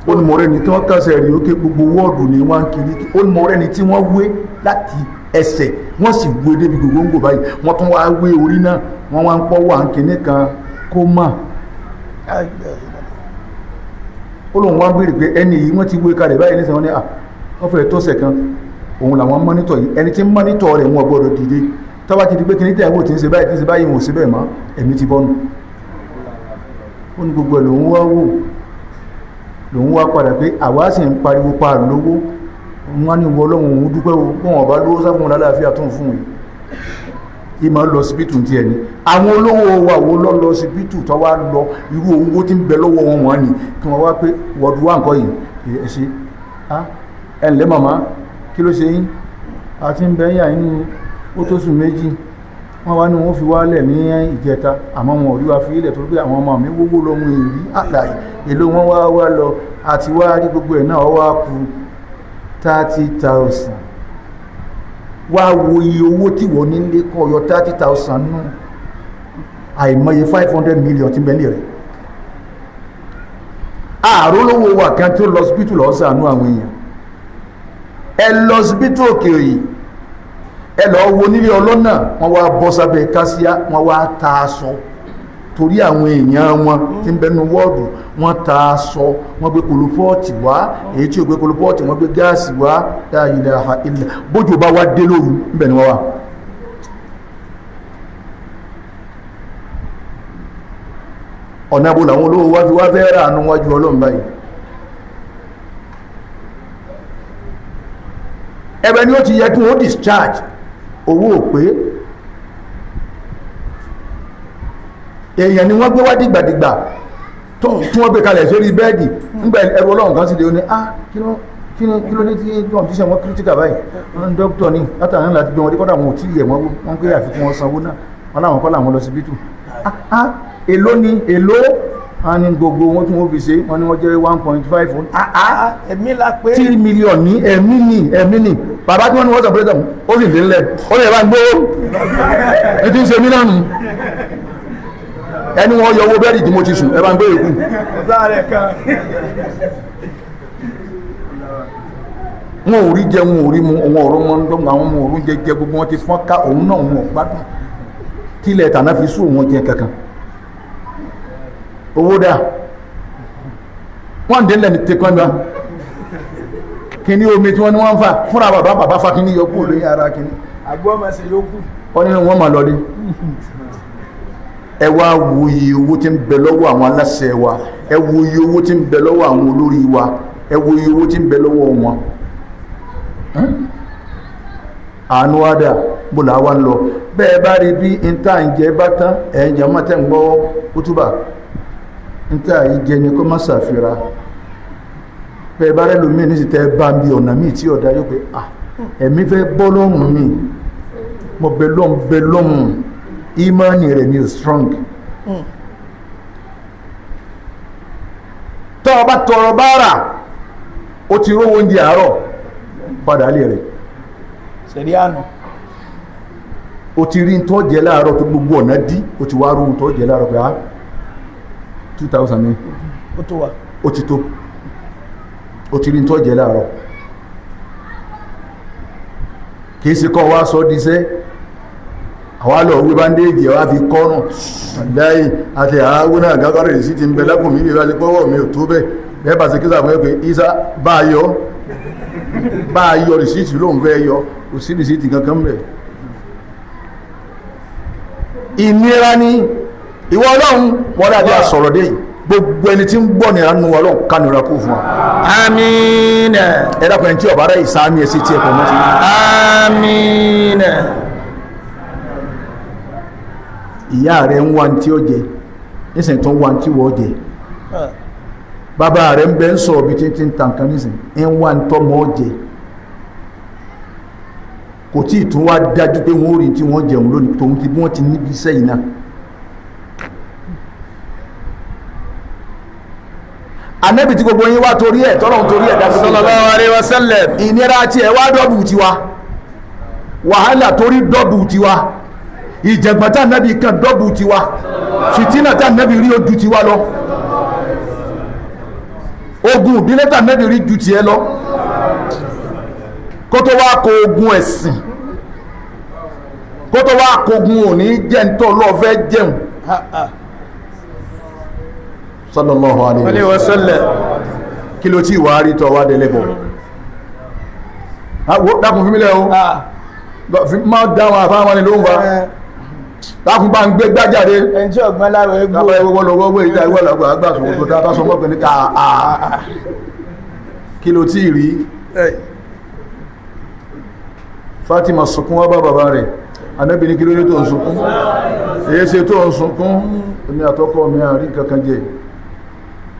Ó ní mọ̀rẹ́ ni tí wọ́n kàṣẹ̀ rí ókè gbogbo wọ́ọ̀dù ni wọ́n ń kiri. Ó ní mọ̀rẹ́ ni tí wọ́n wé láti ẹsẹ̀, wọ́n sì wé débi gbogbo báyìí, wọ́n tún wá wé orí náà, wọ́n wá ń pọ́ wà ń kinní kan kó mà. Ó lóun wá ń béèrè pé ẹni yìí wọ́n ti wé kalẹ̀ báyìí nísìnyí. Wọ́n ní à wọ́n fẹ́ tọ́sẹ̀ kan òun làwọn monitor yìí. Ẹni tí ń monitor rẹ̀, wọn gbọ́dọ̀ dìde. Tọ́ba ti di pé kíní tẹ̀wọ́ tí ń ṣe báyìí, tí ń ṣe báyìí, wọn ò ṣe bẹ́ẹ̀ mọ́, ẹ̀mí ti bọ́nu. Ó ní gbogbo ẹ̀ lòun wá wò, lòun wá padà pé àwa sì ń pariwo pa lówó. Wọn ní wọ lọ́wọ́ òun dúpẹ́ o, wọn ọba lówó sáfún lálàáfíà tó ń fún yìí ìmọ̀ lọ síbítù ti ẹni. Àwọn olówó wa wo lọ lọ síbítù tó wá lọ, irú owó tí ń bẹ lọ́wọ́ wọn wọ́n ni kí wọ́n wá pé wọ́ọ̀dù wá nǹkan yìí ẹ ṣe. Ẹ ǹlẹ́ màmá, kí ló ṣe yín? Àti ń bẹ yà nínú ó tó sùn 2, wọ́n wá ní wọ́n fi wálẹ̀ ní ìjẹta, àmọ́ wọn ò rí wa fi ilẹ̀ torí pé àwọn ọmọ mi wówó lọ́mú èrí àlàyé èlò wọn wá wá lọ àti wá rí gbogbo ẹ̀ náà wá kù 30,000. Wá wo iye owó tí wọ́n nílé kọ́ yọ 30,000 nù àìmọye 500 million tí ń bẹ ní rẹ̀. Ààrólówó wà kan tó lọ síbítù lọ ṣàánú àwọn èèyàn. Ẹ lọ síbítù òkèèrè, ẹ lọ wo nílé ọlọ́nà, wọ́n wá bọ́ sábẹ́ kásíá, wọ́n wá ta aṣọ torí àwọn èèyàn wọn tí ń bẹnu wọ́ọ̀dù. Wọ́n ta aṣọ, wọ́n gbé kolopọ́ọ̀tì wá, èyí tí ò gbé kolopọ́ọ̀tì, wọ́n gbé gáàsì wá. La ilaha illa bójú bá wá dé lóru ńbẹ̀ ni wọ́n wà. Ọ̀nà àbò làwọn olówó wá fi wá fẹ́ rà nù wájú Ọlọ́run báyìí? Ẹbẹ̀ ni ó ti yẹ kí wọ́n discharge owó ò pé. Èèyàn ni wọ́n gbé wá dìgbàdìgbà tí wọ́n gbé kalẹ̀ sórí bẹ́ẹ̀dì ńgbà ẹrù Ọlọ́run kan sì lè ní ah, kí ló kí ló ní tí wọ́n ti ṣe wọ́n critical báyìí? Wọ́n ní dókítà ní látàrí láti gbé wọn dé kọ́dà, wọn ò tí ì yẹ̀ wọ́n, wọ́n gbé àfikún wọn sanwó náà, wọn láwọn kọ́ làwọn lọ síbítù. Ah ah, èló ni èló? Wọ́n ní gbogbo wọn tí wọ́n fi ṣe, wọ́n ní wọ́n jẹ́ 1.5. Ah ah, Ẹ̀mí la pé. 3 million ní ẹ̀mí ní ẹ̀mí ní bàbá tí wọ́n ní wọ́n sọ pé ó sì lé ńlẹ̀, ó lè bá ń gbó ní tí ń ṣe mí náà nù. Ẹni wọ́n yọ owó bẹ́ẹ̀dì tí mo ti sùn, ẹ bá ń gbé èkú. Ọ̀sá rẹ̀ kan. Wọn ò rí jẹ, wọn ò rí mu, òun ọ̀rọ̀ wọn ń dọ́gba, àwọn ọmọ òrùn jẹjẹ, gbogbo wọn ti fọ́n ká. Òun náà wọn ò gbádùn tílẹ̀ tàná fi sùn, wọn jẹ kankan. Owó dà, wọ́n ń délẹ̀ ní tẹkọ́ńdà kíní omi tí wọ́n ní wọ́n ń fà fúnra bàbá bàbá fa kíní yọ kúrò lóyún ara kíní. Àgọ́ máa ṣe yókù. Wọ́n nínú wọn máa lọ dé. Ẹ wá wo iye owó tí ń bẹ lọ́wọ́ àwọn aláṣẹ wa, ẹ wo iye owó tí ń bẹ lọ́wọ́ àwọn olórí wa, ẹ wo iye owó tí ń bẹ lọ́wọ́ wọn. Àánú wa dà, bó là wá ń lọ? Bẹ́ẹ̀ bá rí bí níta ń jẹ bá tán, ẹ̀ ń jẹ́ mọ́tẹ́ ń gbọ́ kútúbà, níta yìí jẹ ni kó má ṣàfihàn. Bẹ́ẹ̀ bá rẹ̀ lómi ní sì tẹ́ bá ń bi ọ̀nà míì tí ọ̀dà yóò pé ah, ẹ̀mí fẹ́ bọ́ lọ́rùn mi, mo bẹ lọ́hùn bẹ lọ́hùn, ìmánì rẹ̀ ni strong. Tọ́ ọ bá tọrọ báárà, ó ti rówó oúnjẹ àárọ̀ padà lé rẹ̀. Sẹ̀rí àná. O ti rí tó jẹ láàárọ̀ tó gbogbo ọ̀nà dí, o ti wá rówó tó jẹ láàárọ̀ pé ah, 2,000 ní. Ó tó wà. Ó ti tó, o ti rí tó jẹ láàárọ̀. Kìí ṣe kọ́ wá sọ di iṣẹ́. Àwa lọ wí báńdéèjì àwa fi kọ́rùn àdáyé àti àáwó náà gágọ́rẹ̀ sí ti ń bẹ lákùn mi bí bá ti pọ́wọ́ mi ò tó bẹ́ẹ̀ bẹ́ẹ̀ bá ṣe kí sàfún ẹ pé Isa bá a yọ bá a yọ rìsíìtì lóun fẹ́ yọ, kò sí rìsíìtì kankan bẹ̀. Ìnira ni ìwọ Ọlọ́run wọ́n dàbí àsọ̀rọ̀ dé yìí, gbogbo ẹni tí ń gbọ́ nira nínú Ọlọ́run kánira kú fún wa. Àmín. Ẹ dákun, ẹni tí ọ̀bára rẹ̀ ìsámi ẹ̀ sí tiẹ̀ pọ̀ mọ́ ti. Àmín. Ìyá rẹ̀ ń wá ní tí ó jẹ nísìnyí, tó ń wá ní tí wọ́n jẹ. Bàbá rẹ̀ ń bẹ ń sọ̀rọ̀ bí títí ń ta nǹkan nísìnyí, ń wá ní tọ́mọ jẹ. Kò tí ì tún wá dájú pé wọ́n ó rí tí wọ́n jẹun lónìí, tòun ti bí wọ́n ti níbi iṣẹ́ yìí náà. Ànábì tí gbogbo yín wá torí ẹ̀ tọ́lọ́run torí ẹ̀ dájú Sallallahu alayhi wa sallam. Ìnira tí ẹ wá dọ́bù tiwa, wàhálà torí dọ́bù tiwa, ìjẹ̀gbọ́n tá nábì kan dọ́bù tiwa, fìtínà tá nábì rí ojú tiwa lọ, ogun ìbílẹ̀ tá nábì rí ju tiẹ̀ lọ, kó tó wá kó ogun ẹ̀sìn, kó tó wá kó ogun òní jẹ́ ń tọ́ lọ́ọ́ fẹ́ jẹun. Sallallahu alayhi wa sallam. Kí ló tí wàá rí tọ́ wá délé bọ̀? Dákun fún mi lẹ́ o, má dáwọn àfáwọn ni ló ń fa, dákun bá ń gbé gbájáde. Ẹni tí ọgbọ́n lára ẹgbó. Dákun ẹwọ́ lọ́wọ́ wé ìdá ìwọ́ lọ́gbà àgbà sọ̀rọ̀ tó dábàá sọ mọ́pẹ́ ní ká kí ló tí rí? Fatima sunkún wá bá bàbá rẹ̀. Ànábì ní kí ló dé tó ń sunkún? Èyí ṣe tó ń sunkún? Èmi àtọkọ mi àrí kankan jẹ.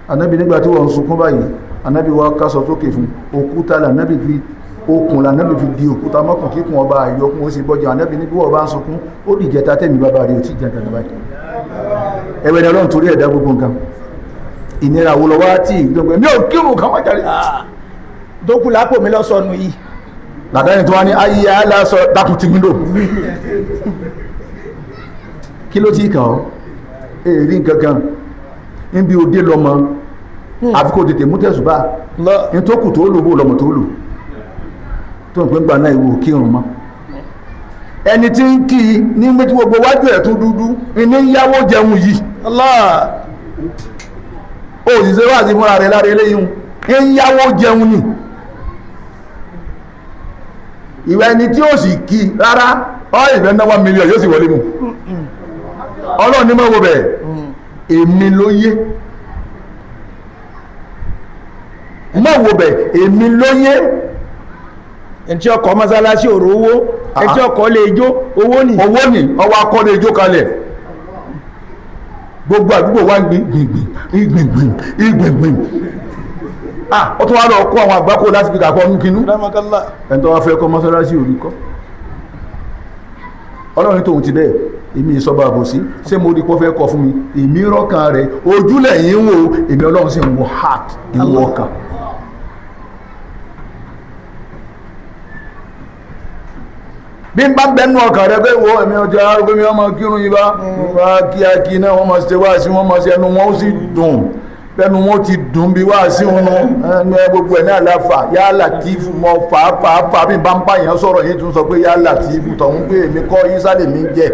Ànábì nígbà tí wọ́n ń sunkún báyìí, Ànábì wá kásọ sókè fún òkúta, lànábì fi okùn, lànábì fi di òkúta mọ́kùn kíkùn ọba àyọkùn ó sì bọ́jà. Ànábì ní bí wọ́n bá ń sunkún, ó dìjẹta tẹ̀mí bàbá rẹ̀ ò tí jẹ kankan báyìí. Ẹwẹ́ ni Ọlọ́run torí ẹ̀dá gbogbo nǹkan. Ìnira wo lọ wá tí ìgbẹ́gbẹ́ mi ò kírun kan wájà rí tó kù lápò mi lọ́sọ̀nù yìí. Làdáni tó wá ní ayé aláṣọ dákun ti wíńdò, kí ló ti kàn ọ́? Èrí nǹkan kan níbi òde lọ́mọ, àfi kò tètè mú tẹ̀sùbá ní tó kù tó lò bó lọ́mọ tó lò tó ń pín gbà náà ìwò kírun mọ́. Ẹni tí ń kí ní méjì gbogbo wájú ẹ̀ tún dúdú ní yáwó jẹun yìí. Allah. Ó sì ṣe wáàsí fúnra rẹ̀ lára eléyìí ń yáwó jẹun ni. Ìwà ẹni tí ó sì kí rárá ọ ìfẹ́ ná 1 million yóò sì wọlé mu. Ọlọ́run ní mọ́wọ́ bẹ̀, èmi ló yé mọ́wọ́ bẹ̀, èmi ló yé. Ẹni tí ọkọ̀ mọ́sálásí òrò owó, ẹni tí ọkọ̀ lè jó owó nì. Owó ni ọwọ́ akọ́lé ijó kalẹ̀, gbogbo àdúgbò wa ń gbìn gbìn gbìn gbìn gbìn gbìn. Ah, ó tún wá lọ kó àwọn àgbákò láti fi kàkọ́ ọdún kínú. Ẹni tó wá fẹ́ kọ́ mọ́sálásí òrí kọ́. Ọlọ́run ní tòun ti bẹ́ẹ̀, èmi ìsọba àbòsí ṣé mo rí kó fẹ́ kọ́ fún mi? Èmi rọ́kàn rẹ̀ ojúlẹ̀ yìí ń wo, èmi Ọlọ́run sì ń wo heart, ń wo ọkàn. Bí n bá ń bẹnu ọkàn rẹ pé wo èmi ọjọ́ arúgbó mi, ọmọ kírun yìí bá wá kíákí náà, wọ́n máa ṣe wá sí, wọ́n máa ṣe ẹnu wọn ó sì dùn, bẹ́nu wọn ti dùn bí wá sí wọn ẹnu ẹ gbogbo ẹ̀ náà láfà yá Làtífù mọ fàáfàáfà. Bí n bá ń bá yẹn sọ̀rọ̀ yìí tún sọ pé yá Làtífù tọ̀hún pé èmi kọ́ yín lèmi ń jẹ.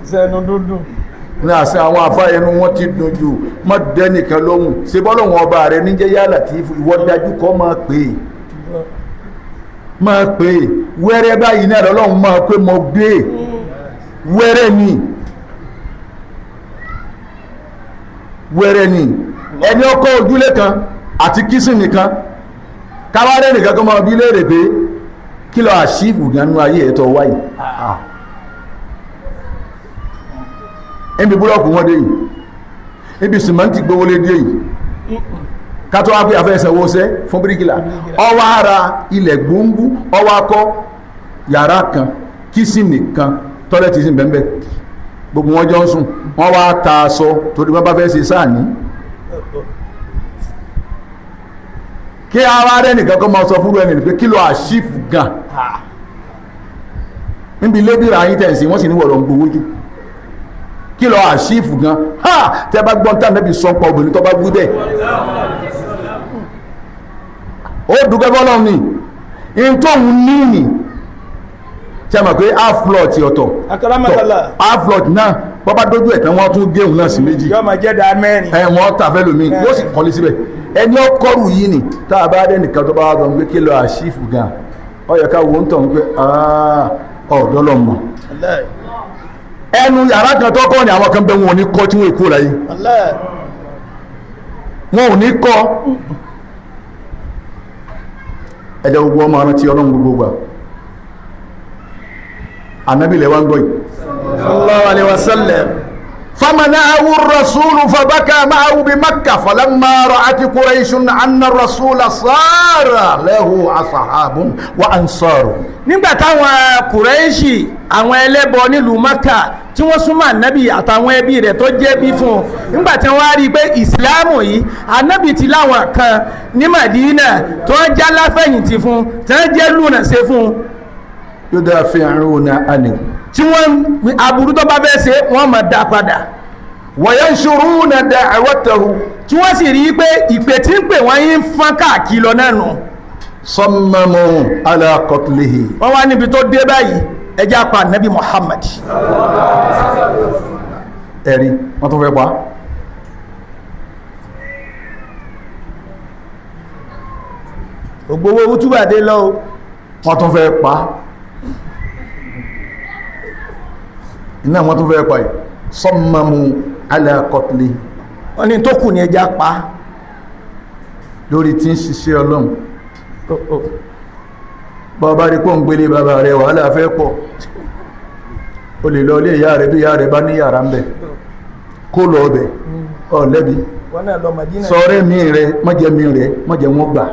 Sẹ́nu dúndùn. Ní àṣẹ àwọn àfa ẹnu wọn ti dùn jù mọ́ dẹ́nìkan lóhùn. Ṣe bọ́lọ́hún ọba rẹ níjẹ́ yá Làtífù? Ìwọ dájú kọ́ máa pè é, máa pè é wẹ́rẹ́ báyìí náà lọ́lọ́run máa pé mo gbé wẹ́rẹ́ ni, wẹ́rẹ́ ni. Ẹni ọkọ̀ ojúlé kan àti kìsìn nìkan káwárẹ́ nìkan kó máa bí léèrè pé kí lọ àṣìfù ganu ayé ẹ̀tọ́ wáyé níbi búlọ́ọ̀kù wọn dé yìí, níbi sìmẹ́ǹtì gbówó lé dé yìí, kátó wá pé afẹ́sẹ̀wọ́sẹ́ fún bíríkìlà, ọwọ́ ara ilẹ̀ gbóngbó, ọwọ́ akọ́ yàrá kan, kìsìnì kan, tọ́lẹ̀tì sí bẹ́ẹ̀, gbogbo wọn jọ ń sùn. Wọ́n wá ta aṣọ torí wọ́n bá fẹ́ ṣe sáà ní kí ara rẹ̀ nìkan kọ́ máa sọ fúnra ẹni pé kí ló àṣìfù gan níbi lébìrà yín tẹ̀sí, wọ́n sì ní wọ̀rọ̀ ń gbowó jù. Kí ló àṣìfù gan? Ha, tẹ́ bá gbọ́n tá nẹ́bí sọ́pọ̀ obìnrin tó bá wí bẹ́ẹ̀, ó dúpẹ́ fọ́lọ́run ni in tóun níní. Tí a mọ̀ pé half plot ọ̀tọ̀, Akramakallah. Half plot náà, bọ́bá dójú ẹ̀ tán, wọ́n tún géun náà sí méjì. Yóò máa jẹ́ da mẹ́rin. Ẹ wọ́n tà fẹ́ lómi, wọ́n sì kọ́lé síbẹ̀. Ẹni ọkọ̀rù yìí ni tá a bá dé nìkan tó bá wà tó ń gbé kí lọ àṣìfù gan, ó yẹ ká wo ń tọ̀ ń pé ọ̀dọ́ lọ mọ̀. Wallahi. Ẹnu yàrá kan tó kọ́ ni àwọn kan bẹ, wọn ò ní kọ́ tí wọ́n èkó láyé. Wallahi. Wọn ò ní kọ́. Ẹ̀jẹ̀ gbogbo ọmọ arántí Ọlọ́run gbogbo gbà. Ànábì lẹ́wà ń gbọ́ yìí. Sallallahu alaihi wasallam. فمنعه الرسول فبكى معه بمكة، فلما رأت قريش أن الرسول صار له أصحاب وأنصار. Nígbà táwọn Kùrẹ́ṣì, àwọn ẹlẹ́bọ nílùú Maka tí wọ́n súnmọ́ ànábì àtàwọn ẹbí rẹ̀ tó jẹ́ bí fún un, nígbà tí wọ́n á rí i pé ìsìláàmù yìí, ànábì ti láwọn kan ní Madina tó ń já láfẹ̀yìntì fún un, tí wọ́n jẹ́ lùnàṣe fún un, يدافعون عنه tí wọ́n aburú tó bá fẹ́ ṣe, wọ́n máa dá padà, وينشرون دعوته، tí wọ́n sì rí i pé ìpè tí ń pè wọ́n yín ń fọ́n káàkiri lọ náà nù, صمموا على قتله. Wọ́n wá níbi tó dé báyìí, ẹjẹ́ apá ànábì Muhammad. Ẹ̀rí wọ́n tún fẹ́ pa. Ògbówó wútúbàdé lọ o. Wọ́n tún fẹ́ pa iná, wọ́n tún fẹ́ pa yìí. صمموا على قتله. Wọ́n ní tó kù ní ẹjẹ́ apá. Lórí tí ń ṣiṣẹ́ Ọlọ́run, bọ́ bá rí pọ́ ń gbélé bàbá rẹ̀, wàhálà fẹ́ pọ̀. O lè lọ ilé ìyá rẹ̀, bí ìyá rẹ̀ bá ní yàrá ń bẹ̀, kó lọ ọbẹ̀ ọ̀lẹ́bi. Wọ́n náà lọ Madina. Sọ̀rẹ́ mi rẹ̀ mọ́jẹ́, mi rẹ̀ mọ́jẹ́, wọ́n gbà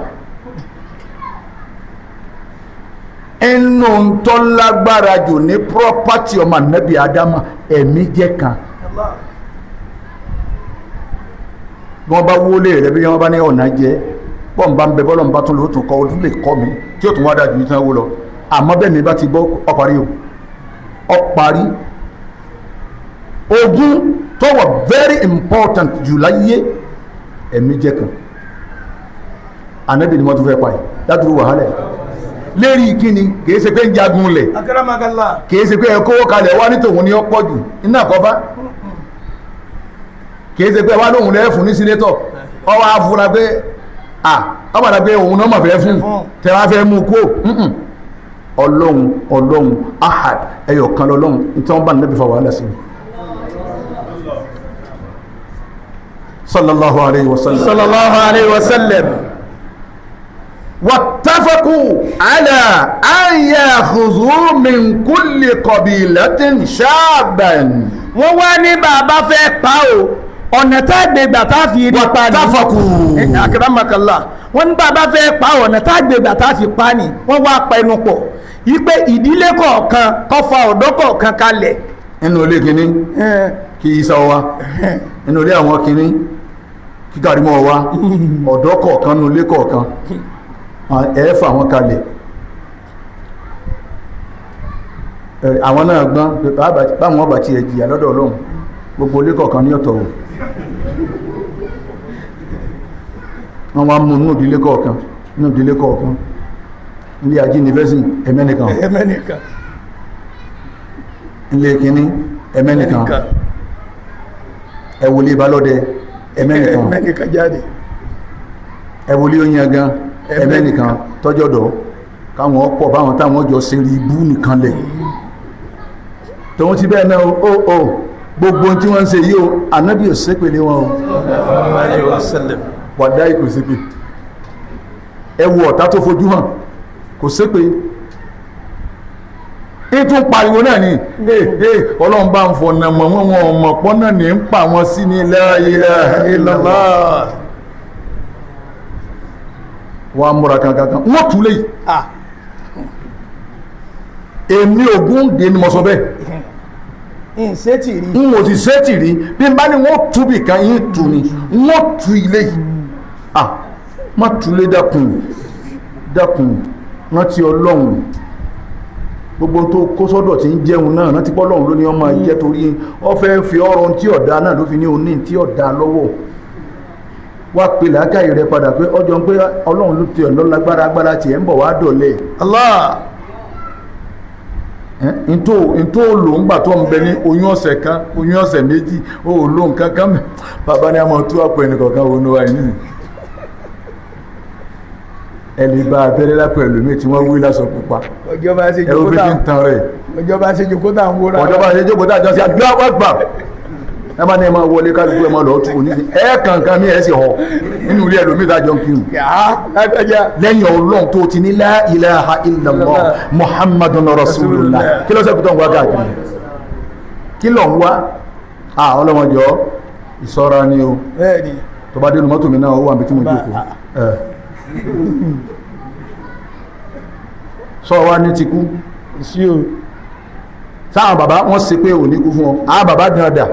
inú tó lágbára jù ní property ọmọ Ànábì Ádámà, ẹ̀mí jẹ́ kan. Bí wọ́n bá wọlé rẹ̀, bí wọ́n bá ní ọ̀nà jẹ́, bọ́n bá ń bẹ, bọ́lọ̀ ń bá tún lò ó, tún kọ́, ó tún lè kọ́ mi tí ó tún wá dájú ìtàn wó lọ. Àmọ́ bẹ́ẹ̀ mi bá ti gbọ́, ọparí o, ọparí. Ogún tó wà very important jù láyé, ẹ̀mí jẹ́ kan. Ànábì ni wọ́n tún fẹ́ pa yìí ládùúgbò. Wàhálà yìí lérí kíni? Kìí ṣe pé ń jagun lẹ̀. Akramakallah. Kìí ṣe pé ẹ kówó kalẹ̀ wá ní tòun ní ọ̀pọ̀ jù iná àkọ́fà. Kìí ṣe pé wá lóhun lẹ́ẹ̀fún ní senator, ọwọ́ afura pé à ọmọdé pé òun náà mọ̀ fẹ́ fún tẹ́wá fẹ́ mú kó. Ọlọ́run, Ọlọ́run ahad, ẹyọ kan lọ́lọ́run tí wọ́n bá níbi fa wàhálà sí i. Sallallahu alayhi wa sallam. Sallallahu alayhi wa sallam. واتفقوا على أن يأخذوا من كل قبيلة شابا. Wọ́n wá ní bàbá fẹ́ pa o, ọ̀nà tá a gbé gbà tá a fi rí pa ni. واتفقوا. Akramakallah. Wọ́n ní bàbá fẹ́ pa, ọ̀nà tá a gbé gbà tá a fi pa ni, wọ́n wá pa ẹnu pọ̀ yí pé ìdílé kọ̀ọ̀kan kó fa ọ̀dọ́ kọ̀ọ̀kan kalẹ̀. Nínú ilé kìíní, kí Isa wa nínú ilé àwọn kìíní, kí Kàrímọ́ wa, ọ̀dọ́ kọ̀ọ̀kan nínú ilé kọ̀ọ̀kan, ẹ̀ẹ́fà wọn kalẹ̀. Àwọn náà gbọ́n báwọn ọba ti ẹ̀ jìyà lọ́dọ̀ Ọlọ́run, gbogbo ilé kọ̀ọ̀kan ní ọ̀tọ̀ o. Wọ́n wá mú nínú ìdílé kọ̀ọ̀kan, nínú ìdílé kọ̀ọ̀kan, ilé ajínigbẹ́sìn, ẹ̀mẹ́nìkan. Ẹ̀mẹ́nìkan. Ilé kìíní, ẹ̀mẹ́nìkan. Ẹ̀wòlé balọ́dẹ, ẹ̀mẹ́nìkan. Ẹ̀mẹ́nìkan jáde. Ẹ̀wòlé oyin gan, ẹ̀mẹ́nìkan tọ́jọ́dọ̀ káwọn ọ̀pọ̀ báwọn táwọn jọ ṣe rí ibú nìkan lẹ̀. Tòun ti bẹ́ẹ̀ náà o, ó gbogbo tí wọ́n ń ṣe yìí o, Ànábì ò ṣépèlé wọn o. Alayhi wa sallam. Wàdáì, kò ṣépè. Ẹ wo ọ̀tá tó fojú hàn, kò ṣépè. Ìtún pariwo náà ni ee ee, Ọlọ́run bá ń fọ̀nà mọ̀ wọ́n, wọn ọmọ pọ́n náà ní ń pa wọn sí ní la ilaha illallah. Wọ́n á múra kankan, wọ́n tún lè Ah. Èmi Ògúndé ni mo sọ bẹ́ẹ̀. Ǹṣe tì rí. N ò sì ṣe tì rí. Bí n bá ní wọ́n tú bì kan yín tù ní, wọ́n tú ilé yìí. Ah, má túlé, dákun, dákun, rántí Ọlọ́run. Gbogbo tó kó sọ́dọ̀ tí ń jẹun náà, rántí pé Ọlọ́run ló ní ọmọ jẹ́, torí ọ fẹ́ fi ọrọ̀ tí ọ̀dà náà ló fi ní oní tí ọ̀dà lọ́wọ́. Wá pe làákàyè rẹ padà pé ọjọ́ ń pé Ọlọ́run ló tiẹ̀ lọ lágbára, agbára tiẹ̀ ń bọ̀ wá dọ̀lẹ́. Allah. Ntó lò ń gbà tó ń bẹ ní oyún ọ̀sẹ̀ kan, oyún ọ̀sẹ̀ méjì, ó lò nǹkan kan mẹ́. Bàbá ní a máa tú àpò ẹnì kọ̀ọ̀kan wọnú wa yìí nìyí. Ẹ lè bá abẹ́rẹ́ lápò ẹlòmíì tí wọ́n wí lásọ pupa. Ọjọ́ bá ṣe Ẹ̀rọ jókòó bí tá ti ń tan rẹ̀. Ọjọ́ bá ṣe jókòó tá ń wóra. Ọjọ́ bá ṣe jókòó tá àjọ sí àdúrà wà gbà. Ẹ bá ní ẹ máa wọlé kálukú, ẹ máa lọ tù ní. Ẹ kànkan mi ẹ sì họ nínú ilé ẹlòmíì tá a jọ ń kírun. Yàá lágbájá. Lẹ́yìn Ọlọ́run tó ti ní la ilaha illallah Muhammadun rasulullah, kí ló sẹ́kù tó ń wá káàkiri? Kí ló ń wá? À ọlọ́mọjọ́ ìṣọ́ra ni o. Bẹ́ẹ̀ni. Tó bá dénú mọ́tò mi náà, ó wà níbi tí mo jókòó ẹ̀ sọ wá ní ti kú. Sí o. Sáwọn bàbá wọ́n ṣe pé ò ní kú fún ọ. Àwọn bàbá gan dà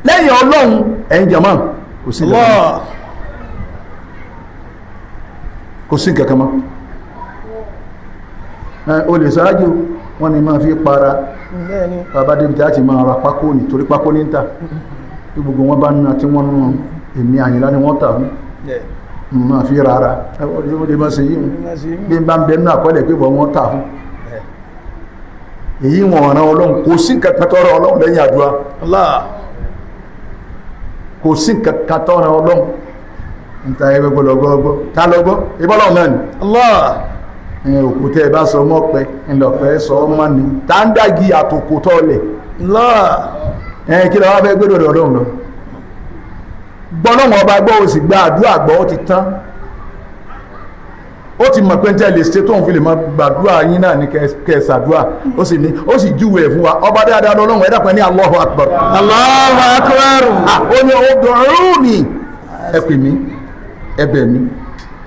lẹ́yìn Ọlọ́run. Ẹ̀yin jàmá, kò sí nǹkan kan mọ́. Allah. Kò sí nǹkan kan mọ́. Ẹ, o lè ṣáájú wọ́n ní máa fi para. Bẹ́ẹ̀ni. Bàbá débi tí a ti máa ra pákó ní torí pákó ní ń tà bí gbogbo wọn bá ń na tí wọ́n nù èmi Àyìnlá ni wọ́n tà fún máa fi rárá. Ó lè má ṣe yí wọn bí n bá ń bẹ nínú àkọọ́lẹ̀ pé bọ́ wọ́n tà fún èyí wọn ọ̀ràn Ọlọ́run. Kò sí nǹkan kan tọrọ Ọlọ́run lẹ́yìn àdúrà. Allah. Kò sí nǹkan kan tọrọ Ọlọ́run níta ẹgbẹ́ gbọ́dọ̀ gbọ́ tá lọ gbọ́ ìbọ́lọ́run náà ni. Allah. Ẹ, òkúta ẹ bá sọ mọ́ pẹ́ ńlọpẹ́ sọ ọmọ ni tá ń dàgí àtòkò tọ́lẹ̀. Allah. Ẹ, kí ló wá fẹ́ gbọ́dọ̀ Ọlọ́run lọ? Gbọ́lọ́wọ́n ọba gbọ́, o sì gba àdúrà gbọ́, ó ti tán. Ó ti mọ̀ pé ń tẹ́ lè ṣe tóun fi lè máa gbàdúrà yín náà ní kẹsàdúrà. Ó sì ní ó sì júwe ẹ̀ fún wa. Ọba dáadáa lọ́lọ́run. Ẹ dákun, ẹ ní Allahu Akbar. Allahu akbar. Ah, ó ní ud'uni, ẹ pè mí, ẹ bẹ̀ mí,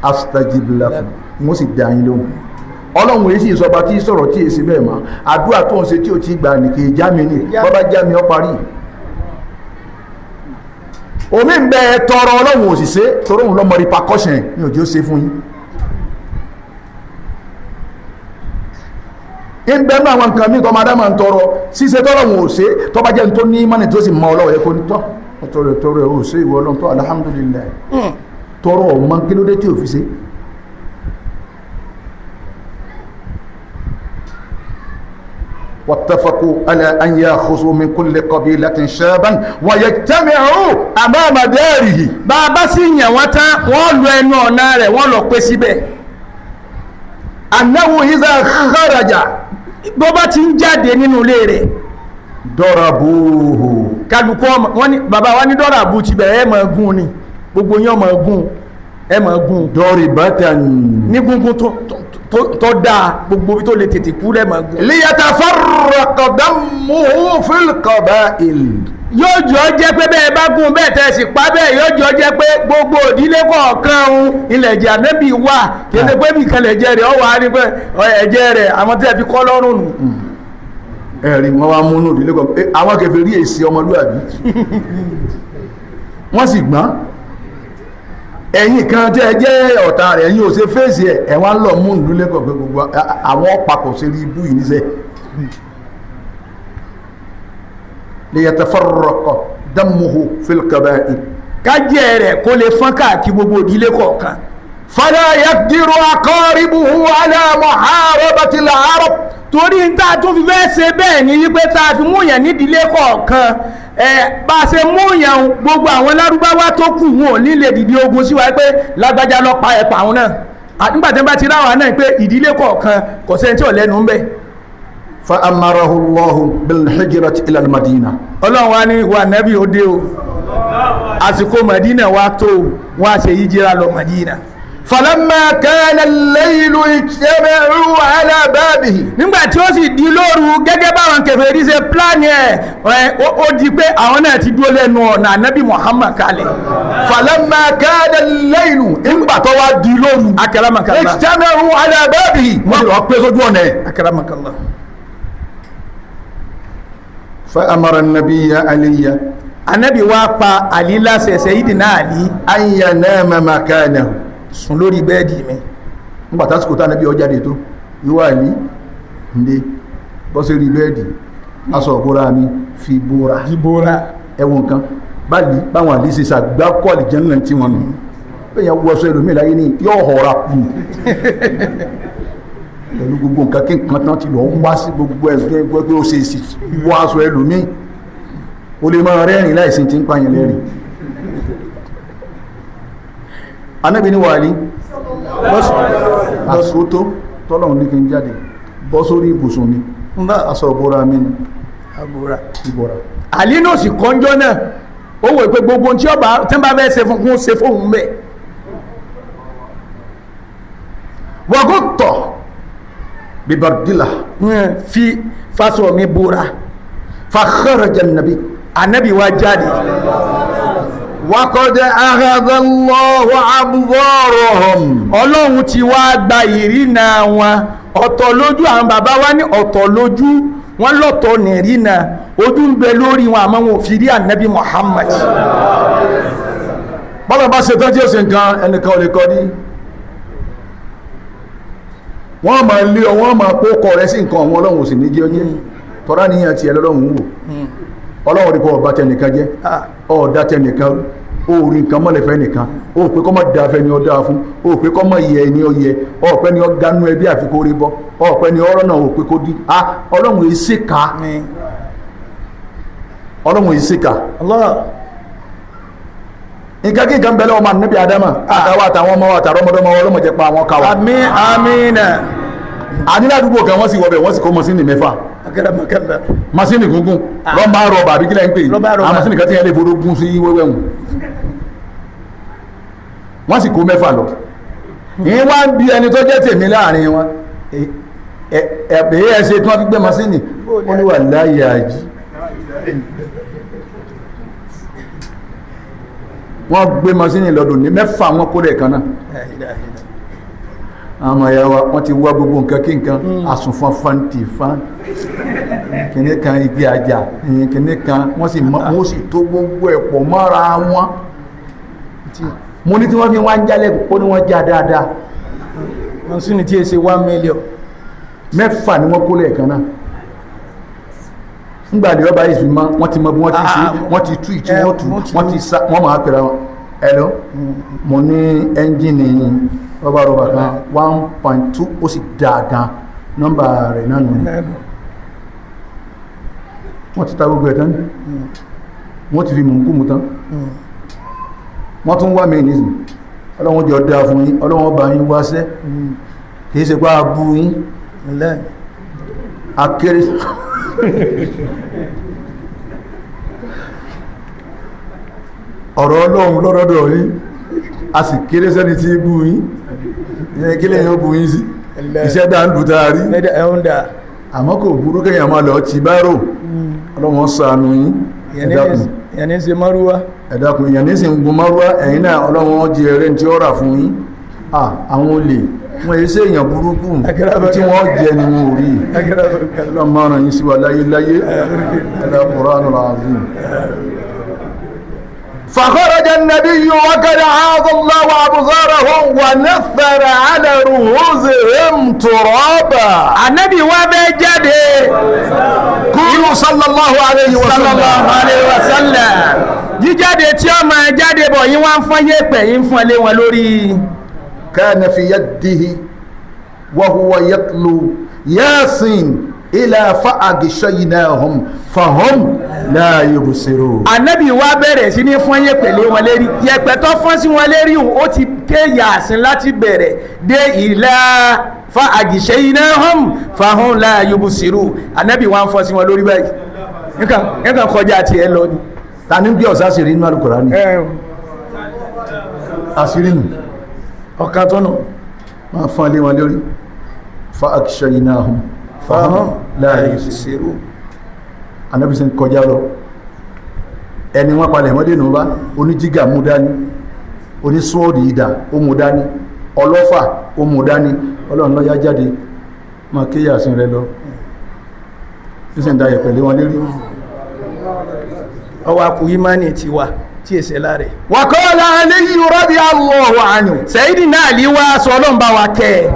astajib lakum, mo sì dá yín lóhùn. Ọlọ́run èyí sì sọba tí sọ̀rọ̀ tí èsì bẹ́ẹ̀ mọ́. Àdúrà tó ń ṣe tí ò ti gbà ní kì í já mi ní bọ́bá já mi, ọ parí. Omi ń bẹ tọrọ, Ọlọ́run ò sì ṣe tọrọ òun lọ́mọ repercussion ní òjò ṣe fún yín. Ń bẹ náà àwọn nǹkan míì tọ́mọ adámà ń tọrọ ṣíṣe tọrọ òun ò ṣe. Tọ́ba jẹ́ ní tó ní mọ́ni tó sì mọ Ọlọ́run yẹ kó ní tọ́ tọrọ tọrọ ò ṣe ìwọ Ọlọ́run tó, alhamdulillah, tọrọ ọmọ kí ló dé tí ò fi ṣe. واتفقوا على أن يأخذوا من كل قبيلة شابا ويجتمعوا أمام داره. Bàbá sì yàn wọ́n tán, wọ́n lọ ẹnu ọ̀nà rẹ̀, wọ́n lọ pé síbẹ̀. أنه إذا خرج Bó bá ti ń jáde nínú ilé rẹ̀, ضربوه. Kálukú ọmọ wọ́n ní bàbá wa ní dọ́rọ̀ àbú ti bẹ̀rẹ̀, ẹ̀ máa gún ni, gbogbo yín ọmọ gún, ẹ̀ máa gún. ضربة Ní gúngún tó dáa, gbogbo ibi tó lè tètè kú lẹ́ẹ̀ máa gún. ليتفرق دمه في القبائل. Yóò jọ jẹ́ pé bẹ́ẹ̀ bá gún bẹ́ẹ̀ tẹ̀ sì pa bẹ́ẹ̀, yóò jọ jẹ́ pé gbogbo òdílé kọ̀ọ̀kan ń ilẹ̀ ẹ̀jẹ̀ ànábì wà. Kéde pé nìkan lẹ̀jẹ̀ rẹ̀ ọ̀wà á ní pé ẹ̀jẹ̀ rẹ̀ àwọn tí a fi kọ́ lọ́rùn nù. Ẹ̀rí wọn wá múnú ìdílé kan. Àwọn kèfèrí èsì ọmọlúwàbí wọ́n sì gbọ́n. Ẹ̀yin kan tẹ́ ẹ jẹ́ ọ̀tá rẹ̀, ẹ̀yin ò ṣe fèsì ẹ̀, ẹ̀ wá ń lọ mú ìlú lẹ́kọ̀ọ́ pé gbogbo àwọn papọ̀ sí rí ibú yìí níṣẹ́. Liyatafarraqa dammuhu fil qaba'il. Kájẹ́ rẹ̀ kó lè fọ́n káàkiri gbogbo òdílé kọ̀ọ̀kan. Fala yaqdiru aqaribuhu ala muharabati al-arab. Torí n tá a tún fi fẹ́ ṣe bẹ́ẹ̀ ni wípé tá a fi mú yàn nídìílé kọ̀ọ̀kan ẹ, bá a ṣe mú yàn, gbogbo àwọn lárúbáwá tó kù wọn ò ní lè dìde ogun sí wa pé lágbájá lọ pa ẹ̀pà àwọn náà. Nígbà tí wọ́n bá ti ráwa náà pé ìdílé kọ̀ọ̀kan kò sẹ́ni tí ò lẹ́nu ń bẹ̀. Fa amarahu Allahu bil hijrati ila al-Madina. Ọlọ́run wa ní wa nẹ́bí ó dé o, àsìkò Màdínà wa tó o, wọ́n á ṣe yíjíra lọ Màdínà. Falamma kana al-laylu ijtama'u ala babihi. Nígbà tí ó sì di lóru, gẹ́gẹ́ báwọn kèfèrí ṣe pílánì ẹ̀ ẹ̀, ó di pé àwọn náà ti dúró lẹ́nu ọ̀nà ànábì Muhammad kalẹ̀. Falamma kana al-laylu, ìgbà tó wá di lóru, Akaramakallah. ijtama'u ala babihi, wọ́n lọ pé sójú ọ̀nà ẹ̀. Akaramakallah. Fa amara an-nabiyya Aliyya Ànábì wa pa Àlí láṣẹ, Sayyidina Àlí, an yanama makanahu. Sùn lórí bẹ́ẹ̀dì mi. Nígbà tásìkò tá ànábì ọjáde tó ìwọ Àlí ǹdẹ bọ́ sí rí bẹ́ẹ̀dì, aṣọ òbúra mi fi bóra. Ìbora. Ẹwọn kan báyìí báwọn Àlí ṣe ṣàgbákọ́ àlìjẹ́nà tí wọ́n nù bẹ́ẹ̀ yẹn wọ́sọ ẹlòmíì láyé ní yóò họra kù. Pẹ̀lú gbogbo nǹkan kí nǹkan tán ti lọ ń wá sí gbogbo ẹ̀sùn pé ó ṣe èsì wọ aṣọ ẹlòmíì, ó lè máa rẹ́rìn láìsí tí ń pààyàn lẹ́rìn. Anábì ní wàhálì àsótó tọ́lọ́run ní kí n jáde bọ́ sórí ibùsùn mi, aṣọ ìbora mi ni ìbora. Àlí náà sì kọ́njọ́ náà, ó wò pé gbogbo tí ọba tí wọ́n bá fẹ́ ṣe fún kún ṣe fóun bẹ́ẹ̀. Wàgótọ̀ bibardila fi faṣọ mi bora. Fakharaja nabi. Anabi wa jáde. Waqad akhadha Allahu absarahum. Ọlọ́run ti wá gba ìrìnà wọn. Ọ̀tọ̀ lójú àwọn bàbá wa ní ọ̀tọ̀ lójú wọn, lọ́tọ̀ nìrìnà ojú ń bẹ lórí wọn, àmọ́ wọn ò fi rí anabi Muhammad. Bọ́lá bá ṣe tán tí ó ṣe nǹkan, ẹnìkan ò lè kọ́ ní. Wọ́n máa lé ọ, wọ́n máa kó kọ rẹ sí nǹkan ọ̀hún, ọlọ́run ò sì ní jẹ́ ọjẹ́ tọ́lá níyàn tiẹ̀ lọ́lọ́run wò. Ọlọ́run rí kọ́ ọba tẹnìkan jẹ́, ọ̀ọ́dá tẹnìkan rú, ó rí nǹkan mọ́lẹ̀ fẹ́ nìkan, ó pé kọ́ mọ́ da fẹ́ ni ọ dáa fún, ó pé kọ́ mọ́ yẹ ni ọ yẹ, ọ̀pẹ́ ni ọ ganú ẹbí àfikún rí bọ́, ọ̀pẹ́ ni ọ̀rọ̀ náà ó pé kó dí. Ọlọ́run yìí ṣèkà, ọlọ́run yìí ṣèkà. Nǹkan kí nǹkan bẹ̀rẹ̀ ọmọ ànábì Adama àtàwọn àtàwọn ọmọ àtàwọn ọmọdé ọmọ ọlọ́mọdé pa àwọn káwa. Àmín, àmín. Àní ládùúgbò kan, wọ́n sì wọbẹ̀, wọ́n sì kó mọ́sínì 6. Masini gúngún, rọ́bà rọ́bà àbí kílẹ̀ ń pè é, àwọn masini kan tí yẹn lè fọdọ́ gún sí wẹ́wẹ́ hùn, wọ́n sì kó 6 lọ. Ìyẹn wá ń bi ẹni tó jẹ́ tèmi láàrin wọn, ẹ̀ ẹ̀ ṣe tí wọ́n fi gbé masini, ó ní wà láyé àjí. Wọ́n gbé masini lọ́dún ní 6, wọn kó lẹ̀ kan náà. Àwọn ẹ̀yà wa, wọ́n ti wá gbogbo nǹkan kí nǹkan àsùnfọn fanti fan kìnní kan, igi àjà kìnní kan, wọ́n sì mọ, wọ́n sì tó gbogbo ẹ̀ pọ̀ mọ́ra wọn. Mo ní tí wọ́n fi wá ń jálẹ̀, ó ní wọ́n já dáadáa. Masini tí e ṣe 1 million. 6 ni wọ́n kó lẹ́ẹ̀kan náà. Ńgbà ní ọba yìí fi mọ́, wọ́n ti mọ bí wọ́n ti ṣe, wọ́n ti tú ìtú, wọ́n tú, wọ́n ti sá, wọ́n máa pèrè wọn. Ẹ̀lọ́, mo ní ẹ́ńjìnì rọ́bà rọ́bà kan 1.2, ó sì dáa gan, nọ́mbà rẹ̀ náà nù. Wọ́n ti ta gbogbo ẹ̀ tán, wọ́n ti fi mú kú mu tán, wọ́n tún wá mi nísìn. Ọlọ́run jọ dáa fún yín, ọlọ́run bá yín wáṣẹ́, kì í ṣe pé a bú yín akéré. Ọ̀rọ̀ ọlọ́run lọ́dọ̀dọ̀ yín, a sì kéré sẹ́ni tí bú yín, kí lẹ́yìn ó bú yín sí iṣẹ́ dá ń dùn tá a rí. Àmọ́ kò burú kéèyàn máa lọ ti bárò. Ọlọ́run ṣàánú yín, ẹ dákun. Ìyẹn ní ṣe márúwá. Ẹ dákun, ìyẹn ní sì ń gun márúwá. Ẹ̀yin náà, ọlọ́run jẹ eré tí ó rà fún yín. Àwọn olè wọn èyí sí èèyàn burúkú tí wọ́n jẹ ni wọn ò rí. Ọlọ́run máa ràn yín sí wa láyé láyé. Ẹ̀dá Qur'anul Azim. فخرج النبي وقد عاض الله أبصارهم ونثر على رؤوسهم ترابا. Ànábì wa bẹ́ jáde. Kúrú sallallahu alayhi wa sallam. Sallallahu alayhi wa sallam. Jíjáde tí ó máa jáde bọ̀ yín, wá ń fọ́n yẹ̀pẹ̀ yín, fọ́n lé wọn lórí. كان في يده وهو يتلو ياسين إلى فأغشيناهم فهم لا يبصرون. Ànábì wa bẹ̀rẹ̀ sí ní fọ́n yẹ̀pẹ̀ lé wọn lérí. Yẹ̀pẹ̀ tó fọ́n sí wọn lérí, ó ti ké Yàsín láti bẹ̀rẹ̀ dé ìlà فأغشيناهم فهم لا يبصرون. Ànábì wa ń fọ́n sí wọn lórí báyìí, nǹkan nǹkan kọjá tiẹ̀ lọ ni. Ta ní bí ọ̀sá sì rí inú Al-Kùránì àṣírí nù. Ọ̀kan tó nù. Máa fọ́n lé wọn lórí فأغشيناهم فهم لا يبصرون. Ànábì sì ń kọjá lọ, ẹni wọ́n palẹ̀ mọ́dé nù bá oníjígà mú dání, onísọ́ọ̀dì ìdà ó mú dání, ọlọ́fà ó mú dání. Ọlọ́run lọ́yá jáde, máa ké Yásìn rẹ lọ, sísẹ̀ ń da yẹ̀pẹ̀ lé wọn lérí. Ọwọ́ akú ìmánì tiwa tí èsè láre. وقال علي رضي الله عنه. Sayyidina Ali wá sọ, ọlọ́run bá wa kẹ́ ẹ.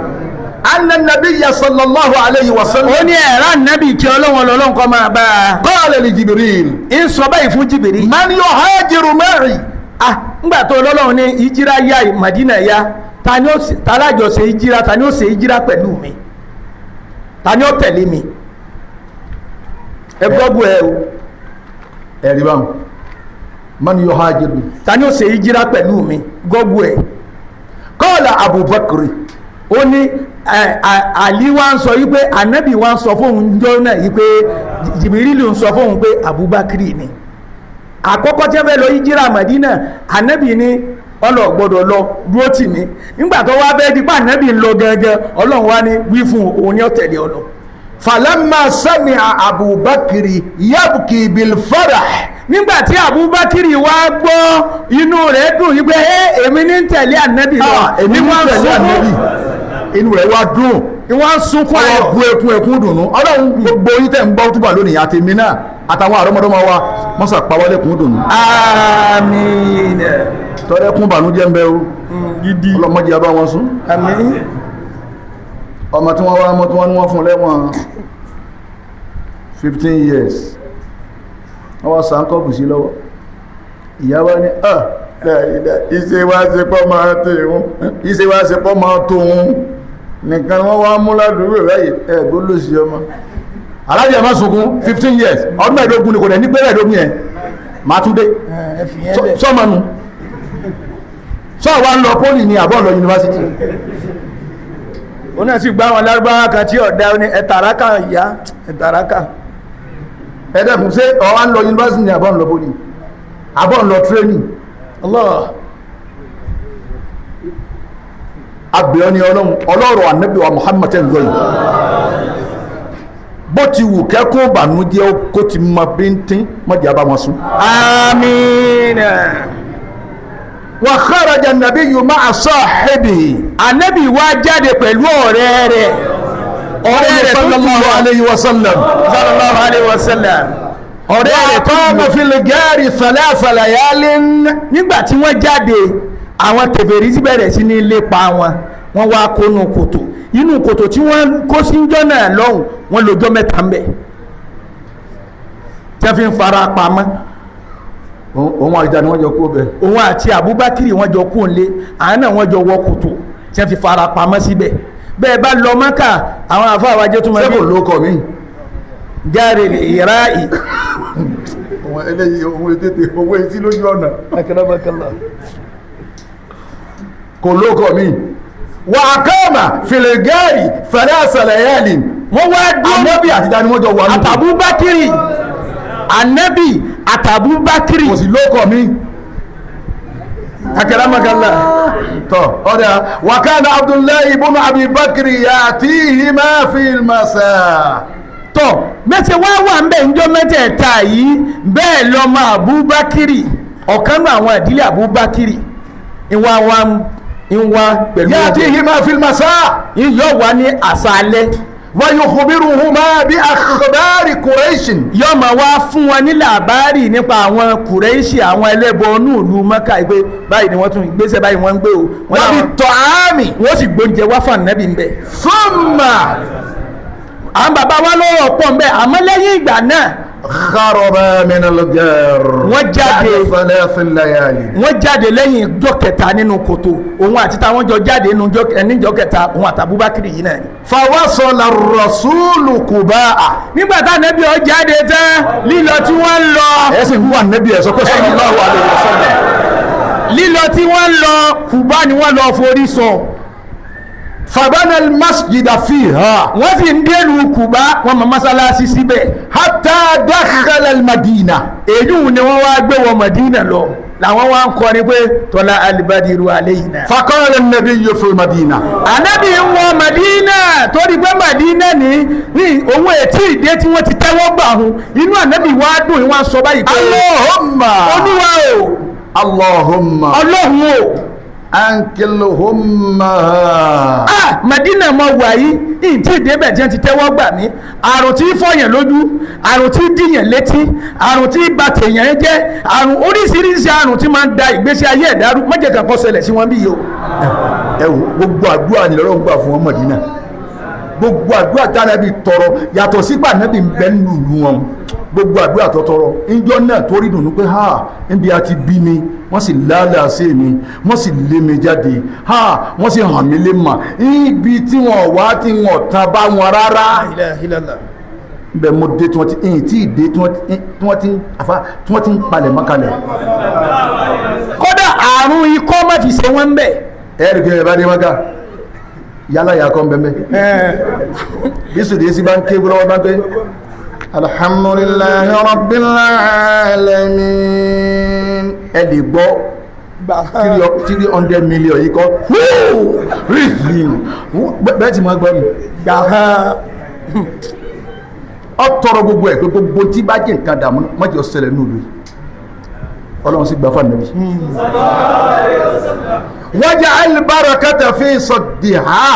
أن النبي صلى الله عليه وسلم Ó ní ẹ̀rá nábì kí ọlọ́run ọlọ́run kọ́ máa bá a. قال لجبريل. Ń sọ báyìí fún Jìbìrì. من يهاجر معي؟ Ah, ńgbà tó ọlọ́run ní ìjírá yá, Màdínà yá, ta ni ó ṣe, talájọ ṣe ìjírá, ta ni ó ṣe ìjírá pẹ̀lú mi? Ta ni ó tẹ̀lé mi? Ẹ gbọ́gbọ́ ẹ o. Ẹ̀rí báwọn, man yuhajiru. Ta ni ó ṣe ìjírá pẹ̀lú mi? Gọ́gbọ́ ẹ. Qala Abubakar. Ó ní Àlí wa ń sọ yí pé ànábì wa ń sọ fóun jọ náà yí pé Jìbìrìlù ń sọ fóun pé Abubakar ni àkọ́kọ́ tí wọ́n fẹ́ lọ ìjírá Màdínà. Ànábì ní ọlọ́ gbọ́dọ̀ lọ, dúró tì mí. Nígbà tó wá fẹ́ dípò ànábì ń lọ gangan, Ọlọ́run wá ní wí fún òun ní ó tẹ̀lé ọ lọ. Falamma sami'a Abubakar yabki bil farah. Nígbà tí Abubakar wá gbọ́, inú rẹ̀ dùn yí pé ẹ èmi ní ń tẹ̀lé ànábì lọ. Èmi ní Wọ́n ń tẹ̀lé sunkún. ànábì, inú rẹ̀ wá dùn. Wọ́n ń sunkún ọwọ́ ayọ̀. Bu ẹkún ẹkún dùnú. Ọlọ́run, gbogbo yín tẹ̀ ń gbọ́ túbà lónìí, àtèmi náà àtàwọn àrọ́mọdọ́mọ wa, mọ́sà pawọ́lẹ́kùn dùnú. Àmín. Tọ́lẹ́kùn bànújẹ́ ń bẹ o. Gidi. Ọlọ́mọdé abá wọn sún. Àmín. Ọmọ tí wọ́n wá mọ́, tí wọ́n ní wọ́n fún lẹ́wọ̀n 15 years, wọ́n wá sàǹkọ́bù sí lọ́wọ́. Ìyá wa ní ah, ìṣe wá ṣe pọ́ máa tó òun, ìṣe wá ṣe pọ́ máa tó òun nìkan wọ́n wá mú ládùúgbò báyìí. Ẹ̀ gbólóṣì ọmọ alájẹ má sunkún. 15 years, ọdún 15 ni kò dẹ̀ ní pé 15 yẹn máa tún dé. Ẹ fi yẹn lẹ̀. Sọ́mọ̀nù sọ wa ń lọ poly ní àbọ̀ lọ yunifásitì. Òun náà sì gbá àwọn lárúbáwá kan tí ọ̀dà ní ẹ̀tàràkà ìyá ẹ̀tàràkà. Ẹ̀dẹ́kùn, ṣé ọ wa ń lọ yunifásitì ní àbọ̀ ń lọ poly, àbọ̀ ń lọ training? Allah. Abẹ́ọ́ ni Ọlọ́run ọlọ́rọ̀ ànábì wa Muhammad tẹ́ ń gbọ́ yìí, bó ti wù kẹ́kọ̀ọ́ bànújẹ́ kó ti mọ bíntín mọ́jà bá wọn sùn. Àmín. Wa kharaja an-nabiyyu ma'a sahibihi. Ànábì wá jáde pẹ̀lú ọ̀rẹ́ rẹ̀, ọ̀rẹ́ rẹ̀ tó jù sallallahu lọ. Alayhi wa sallam. Sallallahu alayhi wa sallam, ọ̀rẹ́ rẹ̀ tó jù Qama lọ. fil gari thalatha layalin. Nígbà tí wọ́n jáde, àwọn kèfèrí sì bẹ̀rẹ̀ sí ní lépa wọn. Wọ́n wá kónú kòtò, inú kòtò tí wọ́n kó sí njọ́ náà lọ́hùn. Wọ́n lọ́jọ́ 3 ń bẹ̀ tí wọ́n fi ń fara pamọ́. Òun àjà ni wọ́n jọ kó bẹ́ẹ̀. Òun àti Abubakar wọ́n jọ kó nlé, àwọn náà wọ́n jọ wọ kòtò tí wọ́n fi fara pamọ́ síbẹ̀. Bẹ́ẹ̀ bá lọ Mọ́kà, àwọn àfáà wájẹ́ tó máa Ṣé kò lóko mi? Járe lè ráì. Òun eléyìí, òun tètè owó etí lójú ọ̀nà. Kò lóko mi. Wa aqama fil gari thalatha layalin. Wọ́n wá dúró. Ànábì àti dání wọ́n jọ wà nínú. Àtàbúbákírì, ànábì àtàbúbákírì. Kò sí lóko mi. Akẹ́lámọ́kálá. Tọ́ ọ̀dà, wa kana Abdullahi ibn Abi Bakri ya'tihima fil masa. Tọ́ mẹ́sẹ̀ wá wà ń bẹ̀ ńjọ́ mẹ́tẹ̀ẹ̀ta yìí, bẹ́ẹ̀ lọ́mọ Abubakiri, ọ̀kan náà àwọn ìdílé Abubakiri, ìwà wa ń wá pẹ̀lú Ya'tihima fil masa. yóò wá ní àṣálẹ́. Wa yukhbiruhuma bi akhbari Quraish. Yóò máa wá fún wọn ní làbárì nípa àwọn Kùrẹ́ṣì, àwọn ẹlẹ́bọ inú ìlú Mẹ́kà, pé báyìí ni wọ́n tún gbéṣẹ́, báyìí wọ́n ń gbé o. Wọ́n Wa láwọn- bit-ta'ami. Wọ́n sì gbóúnjẹ wá fún ànábì ń bẹ̀. Thumma Àwọn bàbá wa lọ́rọ̀ pọ̀ ń bẹ̀, àmọ́ lẹ́yìn ìgbà náà kharaba min al-gar. Wọ́n jáde. Ba'da thalath layali. Wọ́n jáde lẹ́yìn ìjọ kẹta nínú kòtò. Òun àti táwọn jọ jáde nínú níjọ́ kẹta, òun àti Abubakar yìí náà ni. Fawasala ar-rasulu Quba'a. Nígbà tá ànábì ó jáde tán, lílọ tí wọ́n ń lọ, Ẹ̀ sì fún ànábì ẹ̀ sọ pé sallallahu alayhi wa sallam. lílọ tí wọ́n ń lọ, Kùbá ni wọ́n lọ forí sọ. Fabana al-masjida fiha. Wọ́n sì ń délùú Kùbá, wọ́n mọ mọ́sálásí síbẹ̀. Hatta dakhala al-Madina. Èyí ni wọ́n wá gbé wọ Mọ̀dínà lọ, làwọn wá ń kọrin pé tọ́lá alibadiru aleyna. Faqala an-nabiyyu fi al-Madina. Ànábì ń wọ Mọ̀dínà torí pé Mọ̀dínà ní òun ètí ìdé tí wọ́n ti tẹ́wọ́ gbà hun. Inú ànábì wá dùn, wọ́n sọ báyìí pé Allahumma. Olúwa o. Allahumma. Ọlọ́run o. Ankilhumma. Ah, Mọ̀dínà mọ̀ wà yìí, ìtí ìdébẹ̀ tí wọ́n ti tẹ́wọ́ gbà mí, àrùn tí fọyàn lójú, àrùn tí dìyàn létí, àrùn tí bà tèèyàn jẹ́, àrùn oríṣiríṣi, àrùn tí máa ń da ìgbésí ayé ẹ̀dá rú, má jẹ́ kankan ṣẹlẹ̀ sí wọn bí yìí o. Ẹ wo, gbogbo àdúrà ni Ọlọ́run gbà fún wọn Mọ̀dínà. Gbogbo àdúrà tí Ànábì tọrọ, yàtọ̀ sígbà Ànábì ń bẹ nínú ìlú wọn, Gbogbo àdúrà tó tọrọ ìjọ náà tó rí dùnú pé ha, níbi a ti bí mi, wọ́n sì lálàá sí mi, wọ́n sì lé mi jáde, ha, wọ́n sì hàn mí lé mà ibi tí wọ́n wá tí wọ́n tán bá wọn rárá. Bẹ́ẹ̀ mo dé tí wọ́n ti ẹ̀yìn tí ì dé tí wọ́n ti ń àfa tí wọ́n ti ń palẹ̀ mọ́kalẹ̀. Kódà àrùn ikọ́ má fi ṣe wọ́n bẹ̀. Ẹ̀ẹ́dì kí ẹ bá dé Mákà, yálà yà kọ́ ń bẹ́ẹ̀ bí sùdí sí bá ń ké lọ́wọ́ bá ń pé alhamdulillahi rabbil alamin, ẹ lè gbọ́ 300 million yìí kọ́ bẹ́ẹ̀ tí mo gbọ́ mi. Ọ tọrọ gbogbo ẹ̀ pé gbogbo tí bá jẹ́ nǹkan dààmú mọ́jọ ṣẹlẹ̀ nílùú yìí. Ọlọ́run sì gbà fún ànábì. Waj'al barakata fi saddiha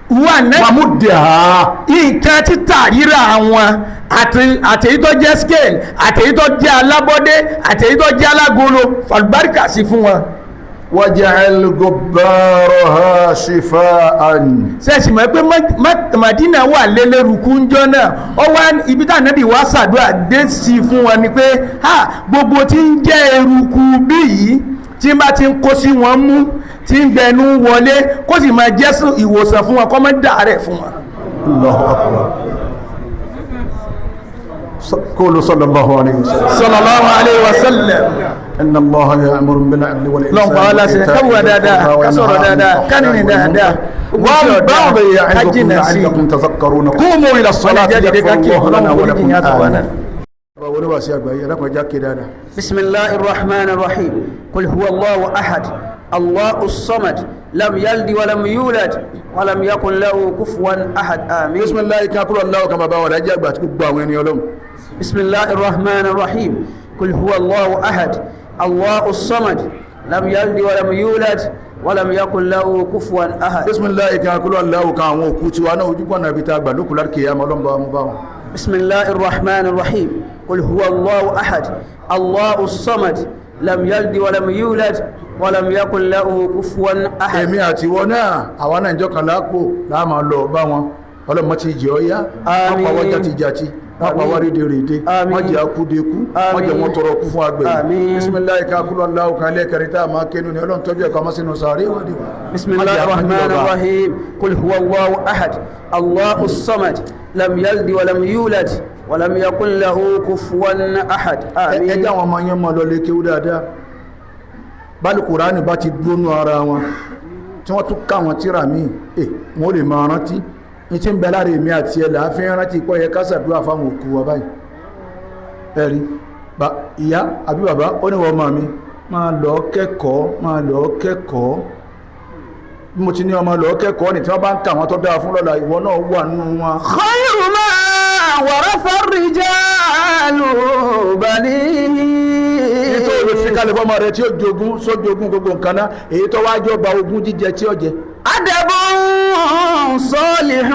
Wà náà wa muddiha. Nǹkan títà rírà wọn àti èyí tó jẹ́ scale, àti èyí tó jẹ́ alábọ́dé, àti èyí tó jẹ́ alágolo, fàlùbáríkà sí fún wọn. Waj'al gubbaraha shifaan. Sẹ́ẹ̀sì mọ̀ pé Madina wà lélẹ́rùkú ńjọ́ náà? Ó wá ibi tá ànábì wá ṣàdúrà dé sí fún wọn ni pé ha, gbogbo tí ń jẹ́ eruku bí yìí tí n bá ti ń kó sí wọn mú, tí ń gbẹnu wọlé, kó sì máa jẹ́ ìwòsàn fún wọn, kó má dàárẹ̀ fún wọn. Allahu akbar. Qulu sallallahu alayhi wa sallam. Sallallahu alayhi wa sallam. Inna Allaha ya'muru bil 'adli wal ihsani. Lọ́n pa wá láṣẹ ká wùwà dáadáa, ká sọ̀rọ̀ dáadáa, ká nìrìn dáadáa. والبعض يعظكم Ká jìnà sí i. لعلكم تذكرون. قوموا إلى الصلاة يغفر الله لنا ولكم. آمين. بسم الله الرحمن الرحيم. قل هو الله أحد، الله الصمد، لم يلد ولم يولد ولم يكن له كفوا أحد. آمين. بسم الله kan kúrò aláwọ̀ kan bàbá wa lájẹ́ àgbà àti gbogbo àwọn ẹni ọlọ́run. بسم الله الرحمن الرحيم. قل هو الله أحد، الله الصمد، لم يلد ولم يولد ولم يكن له كفوا أحد. بسم الله kan kúrò aláwọ̀ kan àwọn òkú tiwa náà ojú pọ̀nà ibi tá a gbà lókù láti kìí àmọ́ ọlọ́run bá wa mú bá wọn. بسم الله الرحمن الرحيم. قل هو الله أحد، الله الصمد، لم يلد ولم يولد ولم يكن له كفوا أحد. Èmi àti ìwọ náà, àwa náà ìjọ kan lápò láàmà lọ bá wọn. Ọlọ́mọ ti jẹ́ ọ́yá. Àmín. Wọ́n pa wọ́n jàtijàti, wọ́n pa wọ́n rédèrèdè. Àmín. Wọ́n jẹ́ akúdekú, wọ́n jẹ́ wọn tọrọ kú fún agbẹ̀yìn. Àmín. Bisimilayi kan kúrò aláwọ̀ kan lẹ́ẹ̀kẹrin tá a máa kéwòn ní ọlọ́run tọ́jú ẹ̀kọ́ ọmọ sínú sàárè ìwádìí wa. بسم الله الرحمن الرحيم. قل هو الله أحد، الله الصمد، لم يلد ولم يولد ولم يكن له كفوا أحد. Ẹ آمين. jẹ́ àwọn ọmọ yẹn mọ́ lọ lé kéwú dáadáa. Báàlù kùránì bá ti dúnú ara wọn tí wọ́n tún ká wọn tíra míì ẹ, wọ́n lè máa rántí ní tí ń bẹ lára èmi àti ẹ̀ láàfin rántí pọ́ yẹ ká ṣàdúrà fáwọn òkú wa báyìí. Ẹ̀rí ìyá àbí bàbá ó ní wọ́n máa mi máa lọ kẹ́kọ̀ọ́, máa lọ kẹ́kọ̀ọ́. Bí mo ti ní ọmọ lọ kẹ́kọ̀ọ́ ní tí wọ́n bá ń kà wọ́n tó dáa fún lọ́la, ìwọ náà wà nínú wọn. خير ما ورث الرجال بنيه. Èyí tó lè fi kalẹ̀ fọmọ rẹ tí ó jogún sójogún gbogbo nǹkan náà, èyí tó wáá jọba ogún jíjẹ tí ó jẹ. أدب صالح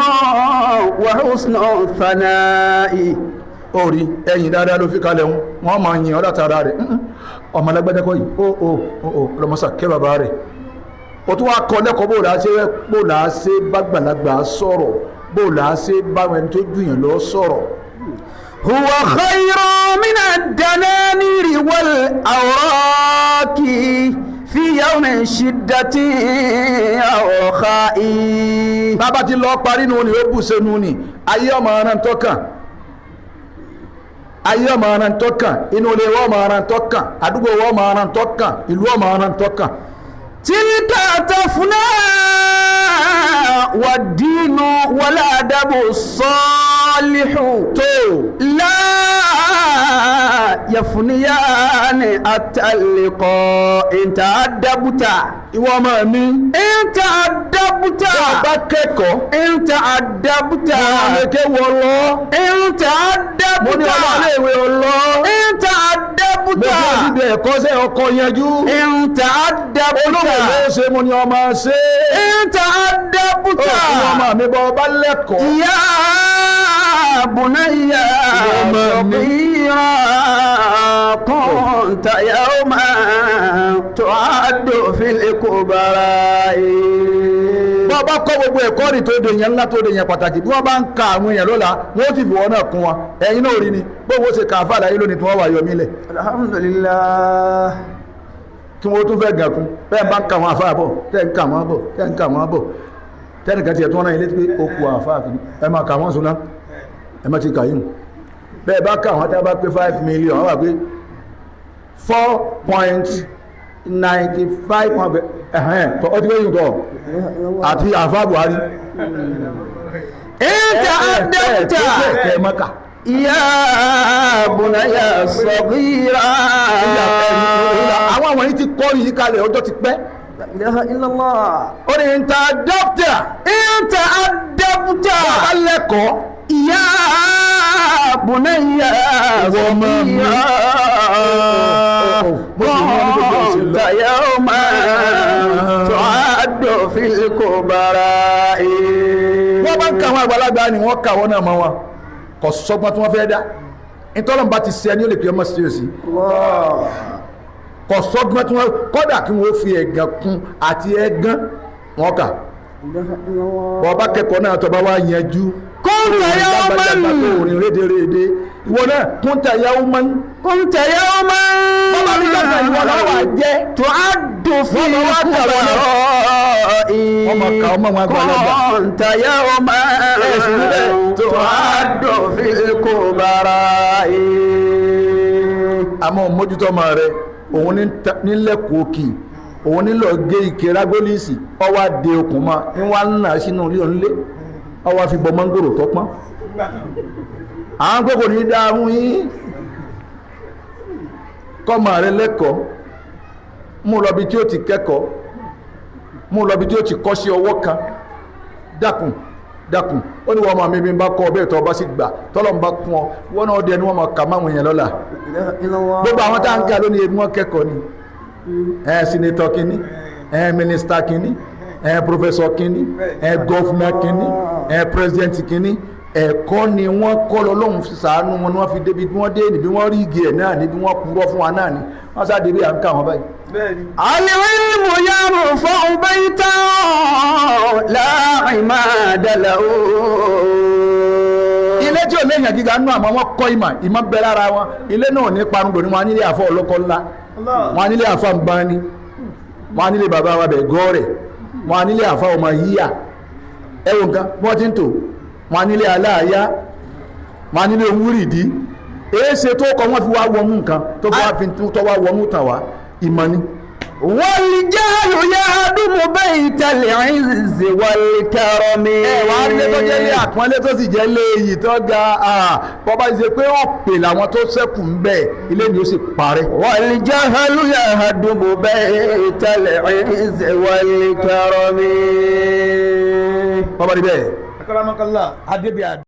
وحسن الثناء. Orí ẹ̀yìn dáadáa ló fi kalẹ̀ wọn, wọ́n máa yìn ọ́ látara rẹ̀. Ọmọ alágbẹ́dẹ́kọ̀ yìí ó ó ó ó ọlọmọsà kẹ́ bàbá rẹ̀. Ó tún wáá kọ́ lẹ́kọ̀ọ́ bó là á ṣe bá gbàlagbà sọ̀rọ̀, bó là á ṣe bá ẹni tó jù yàn lọ sọ̀rọ̀. هو خير من الدنانير والأوراق في يوم الشدة أو رخاء. Bàbá ti lọ parí nu ni ó bù sẹ́nu ni ayé ọmọ ara ń tọ́kàn, ayé ọmọ ara ń tọ́kàn, inú ilé wọ́n ọmọ ara ń tọ́kàn, àdúgbò wọ́n ọmọ ara ń tọ́kàn, ìlú ọmọ ara ń tọ́kàn. تلك تفنى والدين والأدب الصالح tó لا يفنيان حتى اللقاء. إن تأدبت Ìwọ ọmọ mi إن تأدبت bá kẹ́kọ̀ọ́ إن تأدبت ọmọlẹ́kẹ́ wọ lọ إن mo ní تأدبت ọmọléèwé ọlọ إن mo تأدبت fi síbi ẹ̀kọ́ sẹ́ ọkọ̀ yanjú إن تأدبت olówó ló ṣe mo ní ọmọ ṣe إن تأدبت ó ọmọ mi bọ́ ọba lẹ́kọ̀ọ́. يا بني صغيرا كنت يوما تعد في الكبراء. Bọ́ Bọ́ bá kọ́ gbogbo ẹ̀kọ́ ní tó de yẹn ńlá, tó de yẹn pàtàkì, bí wọ́n bá ń ka àwọn èèyàn lọ́la, wọ́n ó sì fi wọ́n náà kún wọn. Ẹ̀yin náà rí ni bó ṣe kà á fà láyé lónìí tí wọ́n wà yọ mílẹ̀. Alhamdulillah. Tí wọ́n tún fẹ́ gàn kún bẹ́ẹ̀ bá ń ka àwọn àfáà bọ̀, tẹ́ ń ka wọ́n bọ̀, tẹ́ ń ka wọ́n bọ̀, tẹ́nìkan tiẹ̀ tí wọ́n náà yẹn létí pé ó ku àfáà kìíní, ẹ máa kà wọ́n sùn náà, ẹ má ti kà yín. Bẹ́ẹ̀ bá kà wọ́n, tẹ́ bá pé 5 million, wọ́n wà pé 4.95 ẹ̀hẹ́n tọ́ ọ ti wéyìn tọ́ àti àfáà Buhari. إن تأدبت kẹ́ mọ́kà. يا بني الصغيرة. Àwọn yìí ti kọ́ yìí kalẹ̀, ọjọ́ ti pẹ́. لا إله إلا الله. Ó ní in ta'addabta. إن تأدبت. Bá lẹ́kọ̀ọ́. يا بني Ìwọ ọmọ mi. الصغيرة. Bó ṣe ní ọdún tó ṣe كنت lọ. يوما تعد في الكبراء. Wọ́n bá ń ka àwọn àgbàlagbà ni wọ́n kà wọ́n náà mọ́ wọn, kò sọ́gbọ́n tí wọ́n fẹ́ dá. Ìtọ́lọ́mùbá ti ṣe ẹni ó lè pè ọmọ sí òsì. الله. Kò sọ́gbọ́n tí wọ́n kọ́dà kí wọ́n fi ẹ̀gàn kún àti ẹ̀gán wọn kà. لا إله إلا الله. Bọ́ bá kẹ́kọ̀ọ́ náà, tó bá wá yanjú. كنت Lágbàlagbà tó يوما rìn rédèrèdè, ìwọ náà كنت يوما. كنت يوما Bọ́lá ní gbàgbà ìwọ náà wà jẹ́. تعد في Wọ́n máa wá kà wọ́n náà. الكبراء. Wọ́n máa kà ọmọ wọn àgbàlagbà. كنت يوما Ẹ̀sùn níbẹ̀. تعد في الكبراء. Àmọ́ mójútó ọmọ rẹ, òun nílẹ̀kùn òkì, òun nílò gé ike rágólíìsì, ọwọ́ adé okùn mọ́ ní wàá ń nà sínú ilé onílé, ọwọ́ fi bọ mọ́ngòrò tó pọ́n. Àwọn gbogbo ní dáhùn yín. Kọ́mọ rẹ lẹ́kọ̀ọ́, mú lọ bí tí ó ti kẹ́kọ̀ọ́, mú lọ bí tí ó ti kọ́ sí ọwọ́ kan. Dákun dákun, ó ní wọ́n máa mímí bá kọ́ ọ bẹ́ẹ̀, tọ́ ọ bá sì gbà, tọ́lọ́ ń bá kún ọ, wọ́n náà dẹnu wọ́n máa kà máwọn èèyàn lọ́la. لا إله إلا الله. Gbogbo àwọn tá à ń kà lónìí, ebi wọn kẹ́kọ̀ọ́ ni, ẹ senator kínní, ẹ minister kínní, ẹ professor kínní, ẹ governor kínní, ẹ president kínní, ẹ̀kọ́ ni wọ́n kọ́ lọ. Lọ́hùn fi sàánú wọn ni wọ́n fi débi bí wọ́n dé níbi wọ́n rí igi ẹ̀ náà níbi wọ́n purọ́ fún wa náà ni wọ́n sá débi à ń kà wọ́n báyìí. العلم يرفع بيتا لا عماد له. Ilé tí ò léèyàn gíga nú, àmọ́ wọ́n kọ́ ìmọ̀, ìmọ̀ bẹ lára wọn, ilé náà ní parun dòní. Wọn á nílé àfọ ọlọ́kọ́ ńlá, wọn á nílé àfọ àǹbáni, wọn á nílé bàbá wa bẹ̀ gọ́ọ̀rẹ̀, wọn á nílé àfọ ọmọ yíyà. Ẹ wo nǹkan bí wọ́n ti ń tò, wọn á nílé aláàyá, wọn á nílé wúrìdí. Èéṣe tó kọ wọn fi wá wọnú nǹkan tó fi wá fi tó wá wọnú tàn wá, ìmọ̀ ni. والجهل يهدم بيت العز والكرم. Ẹ wàá rí ilé tó jẹ́ ilé àpọ́nlé, tó sì jẹ́ ilé iyì tó ga, bọ́bá ṣe pé ó pè làwọn tó ṣẹ́kù ń bẹ̀, ilé ni ó sì parẹ́. والجهل يهدم بيت العز والكرم. Bọ́bá rí bẹ́ẹ̀. Akramakallah adébíyà.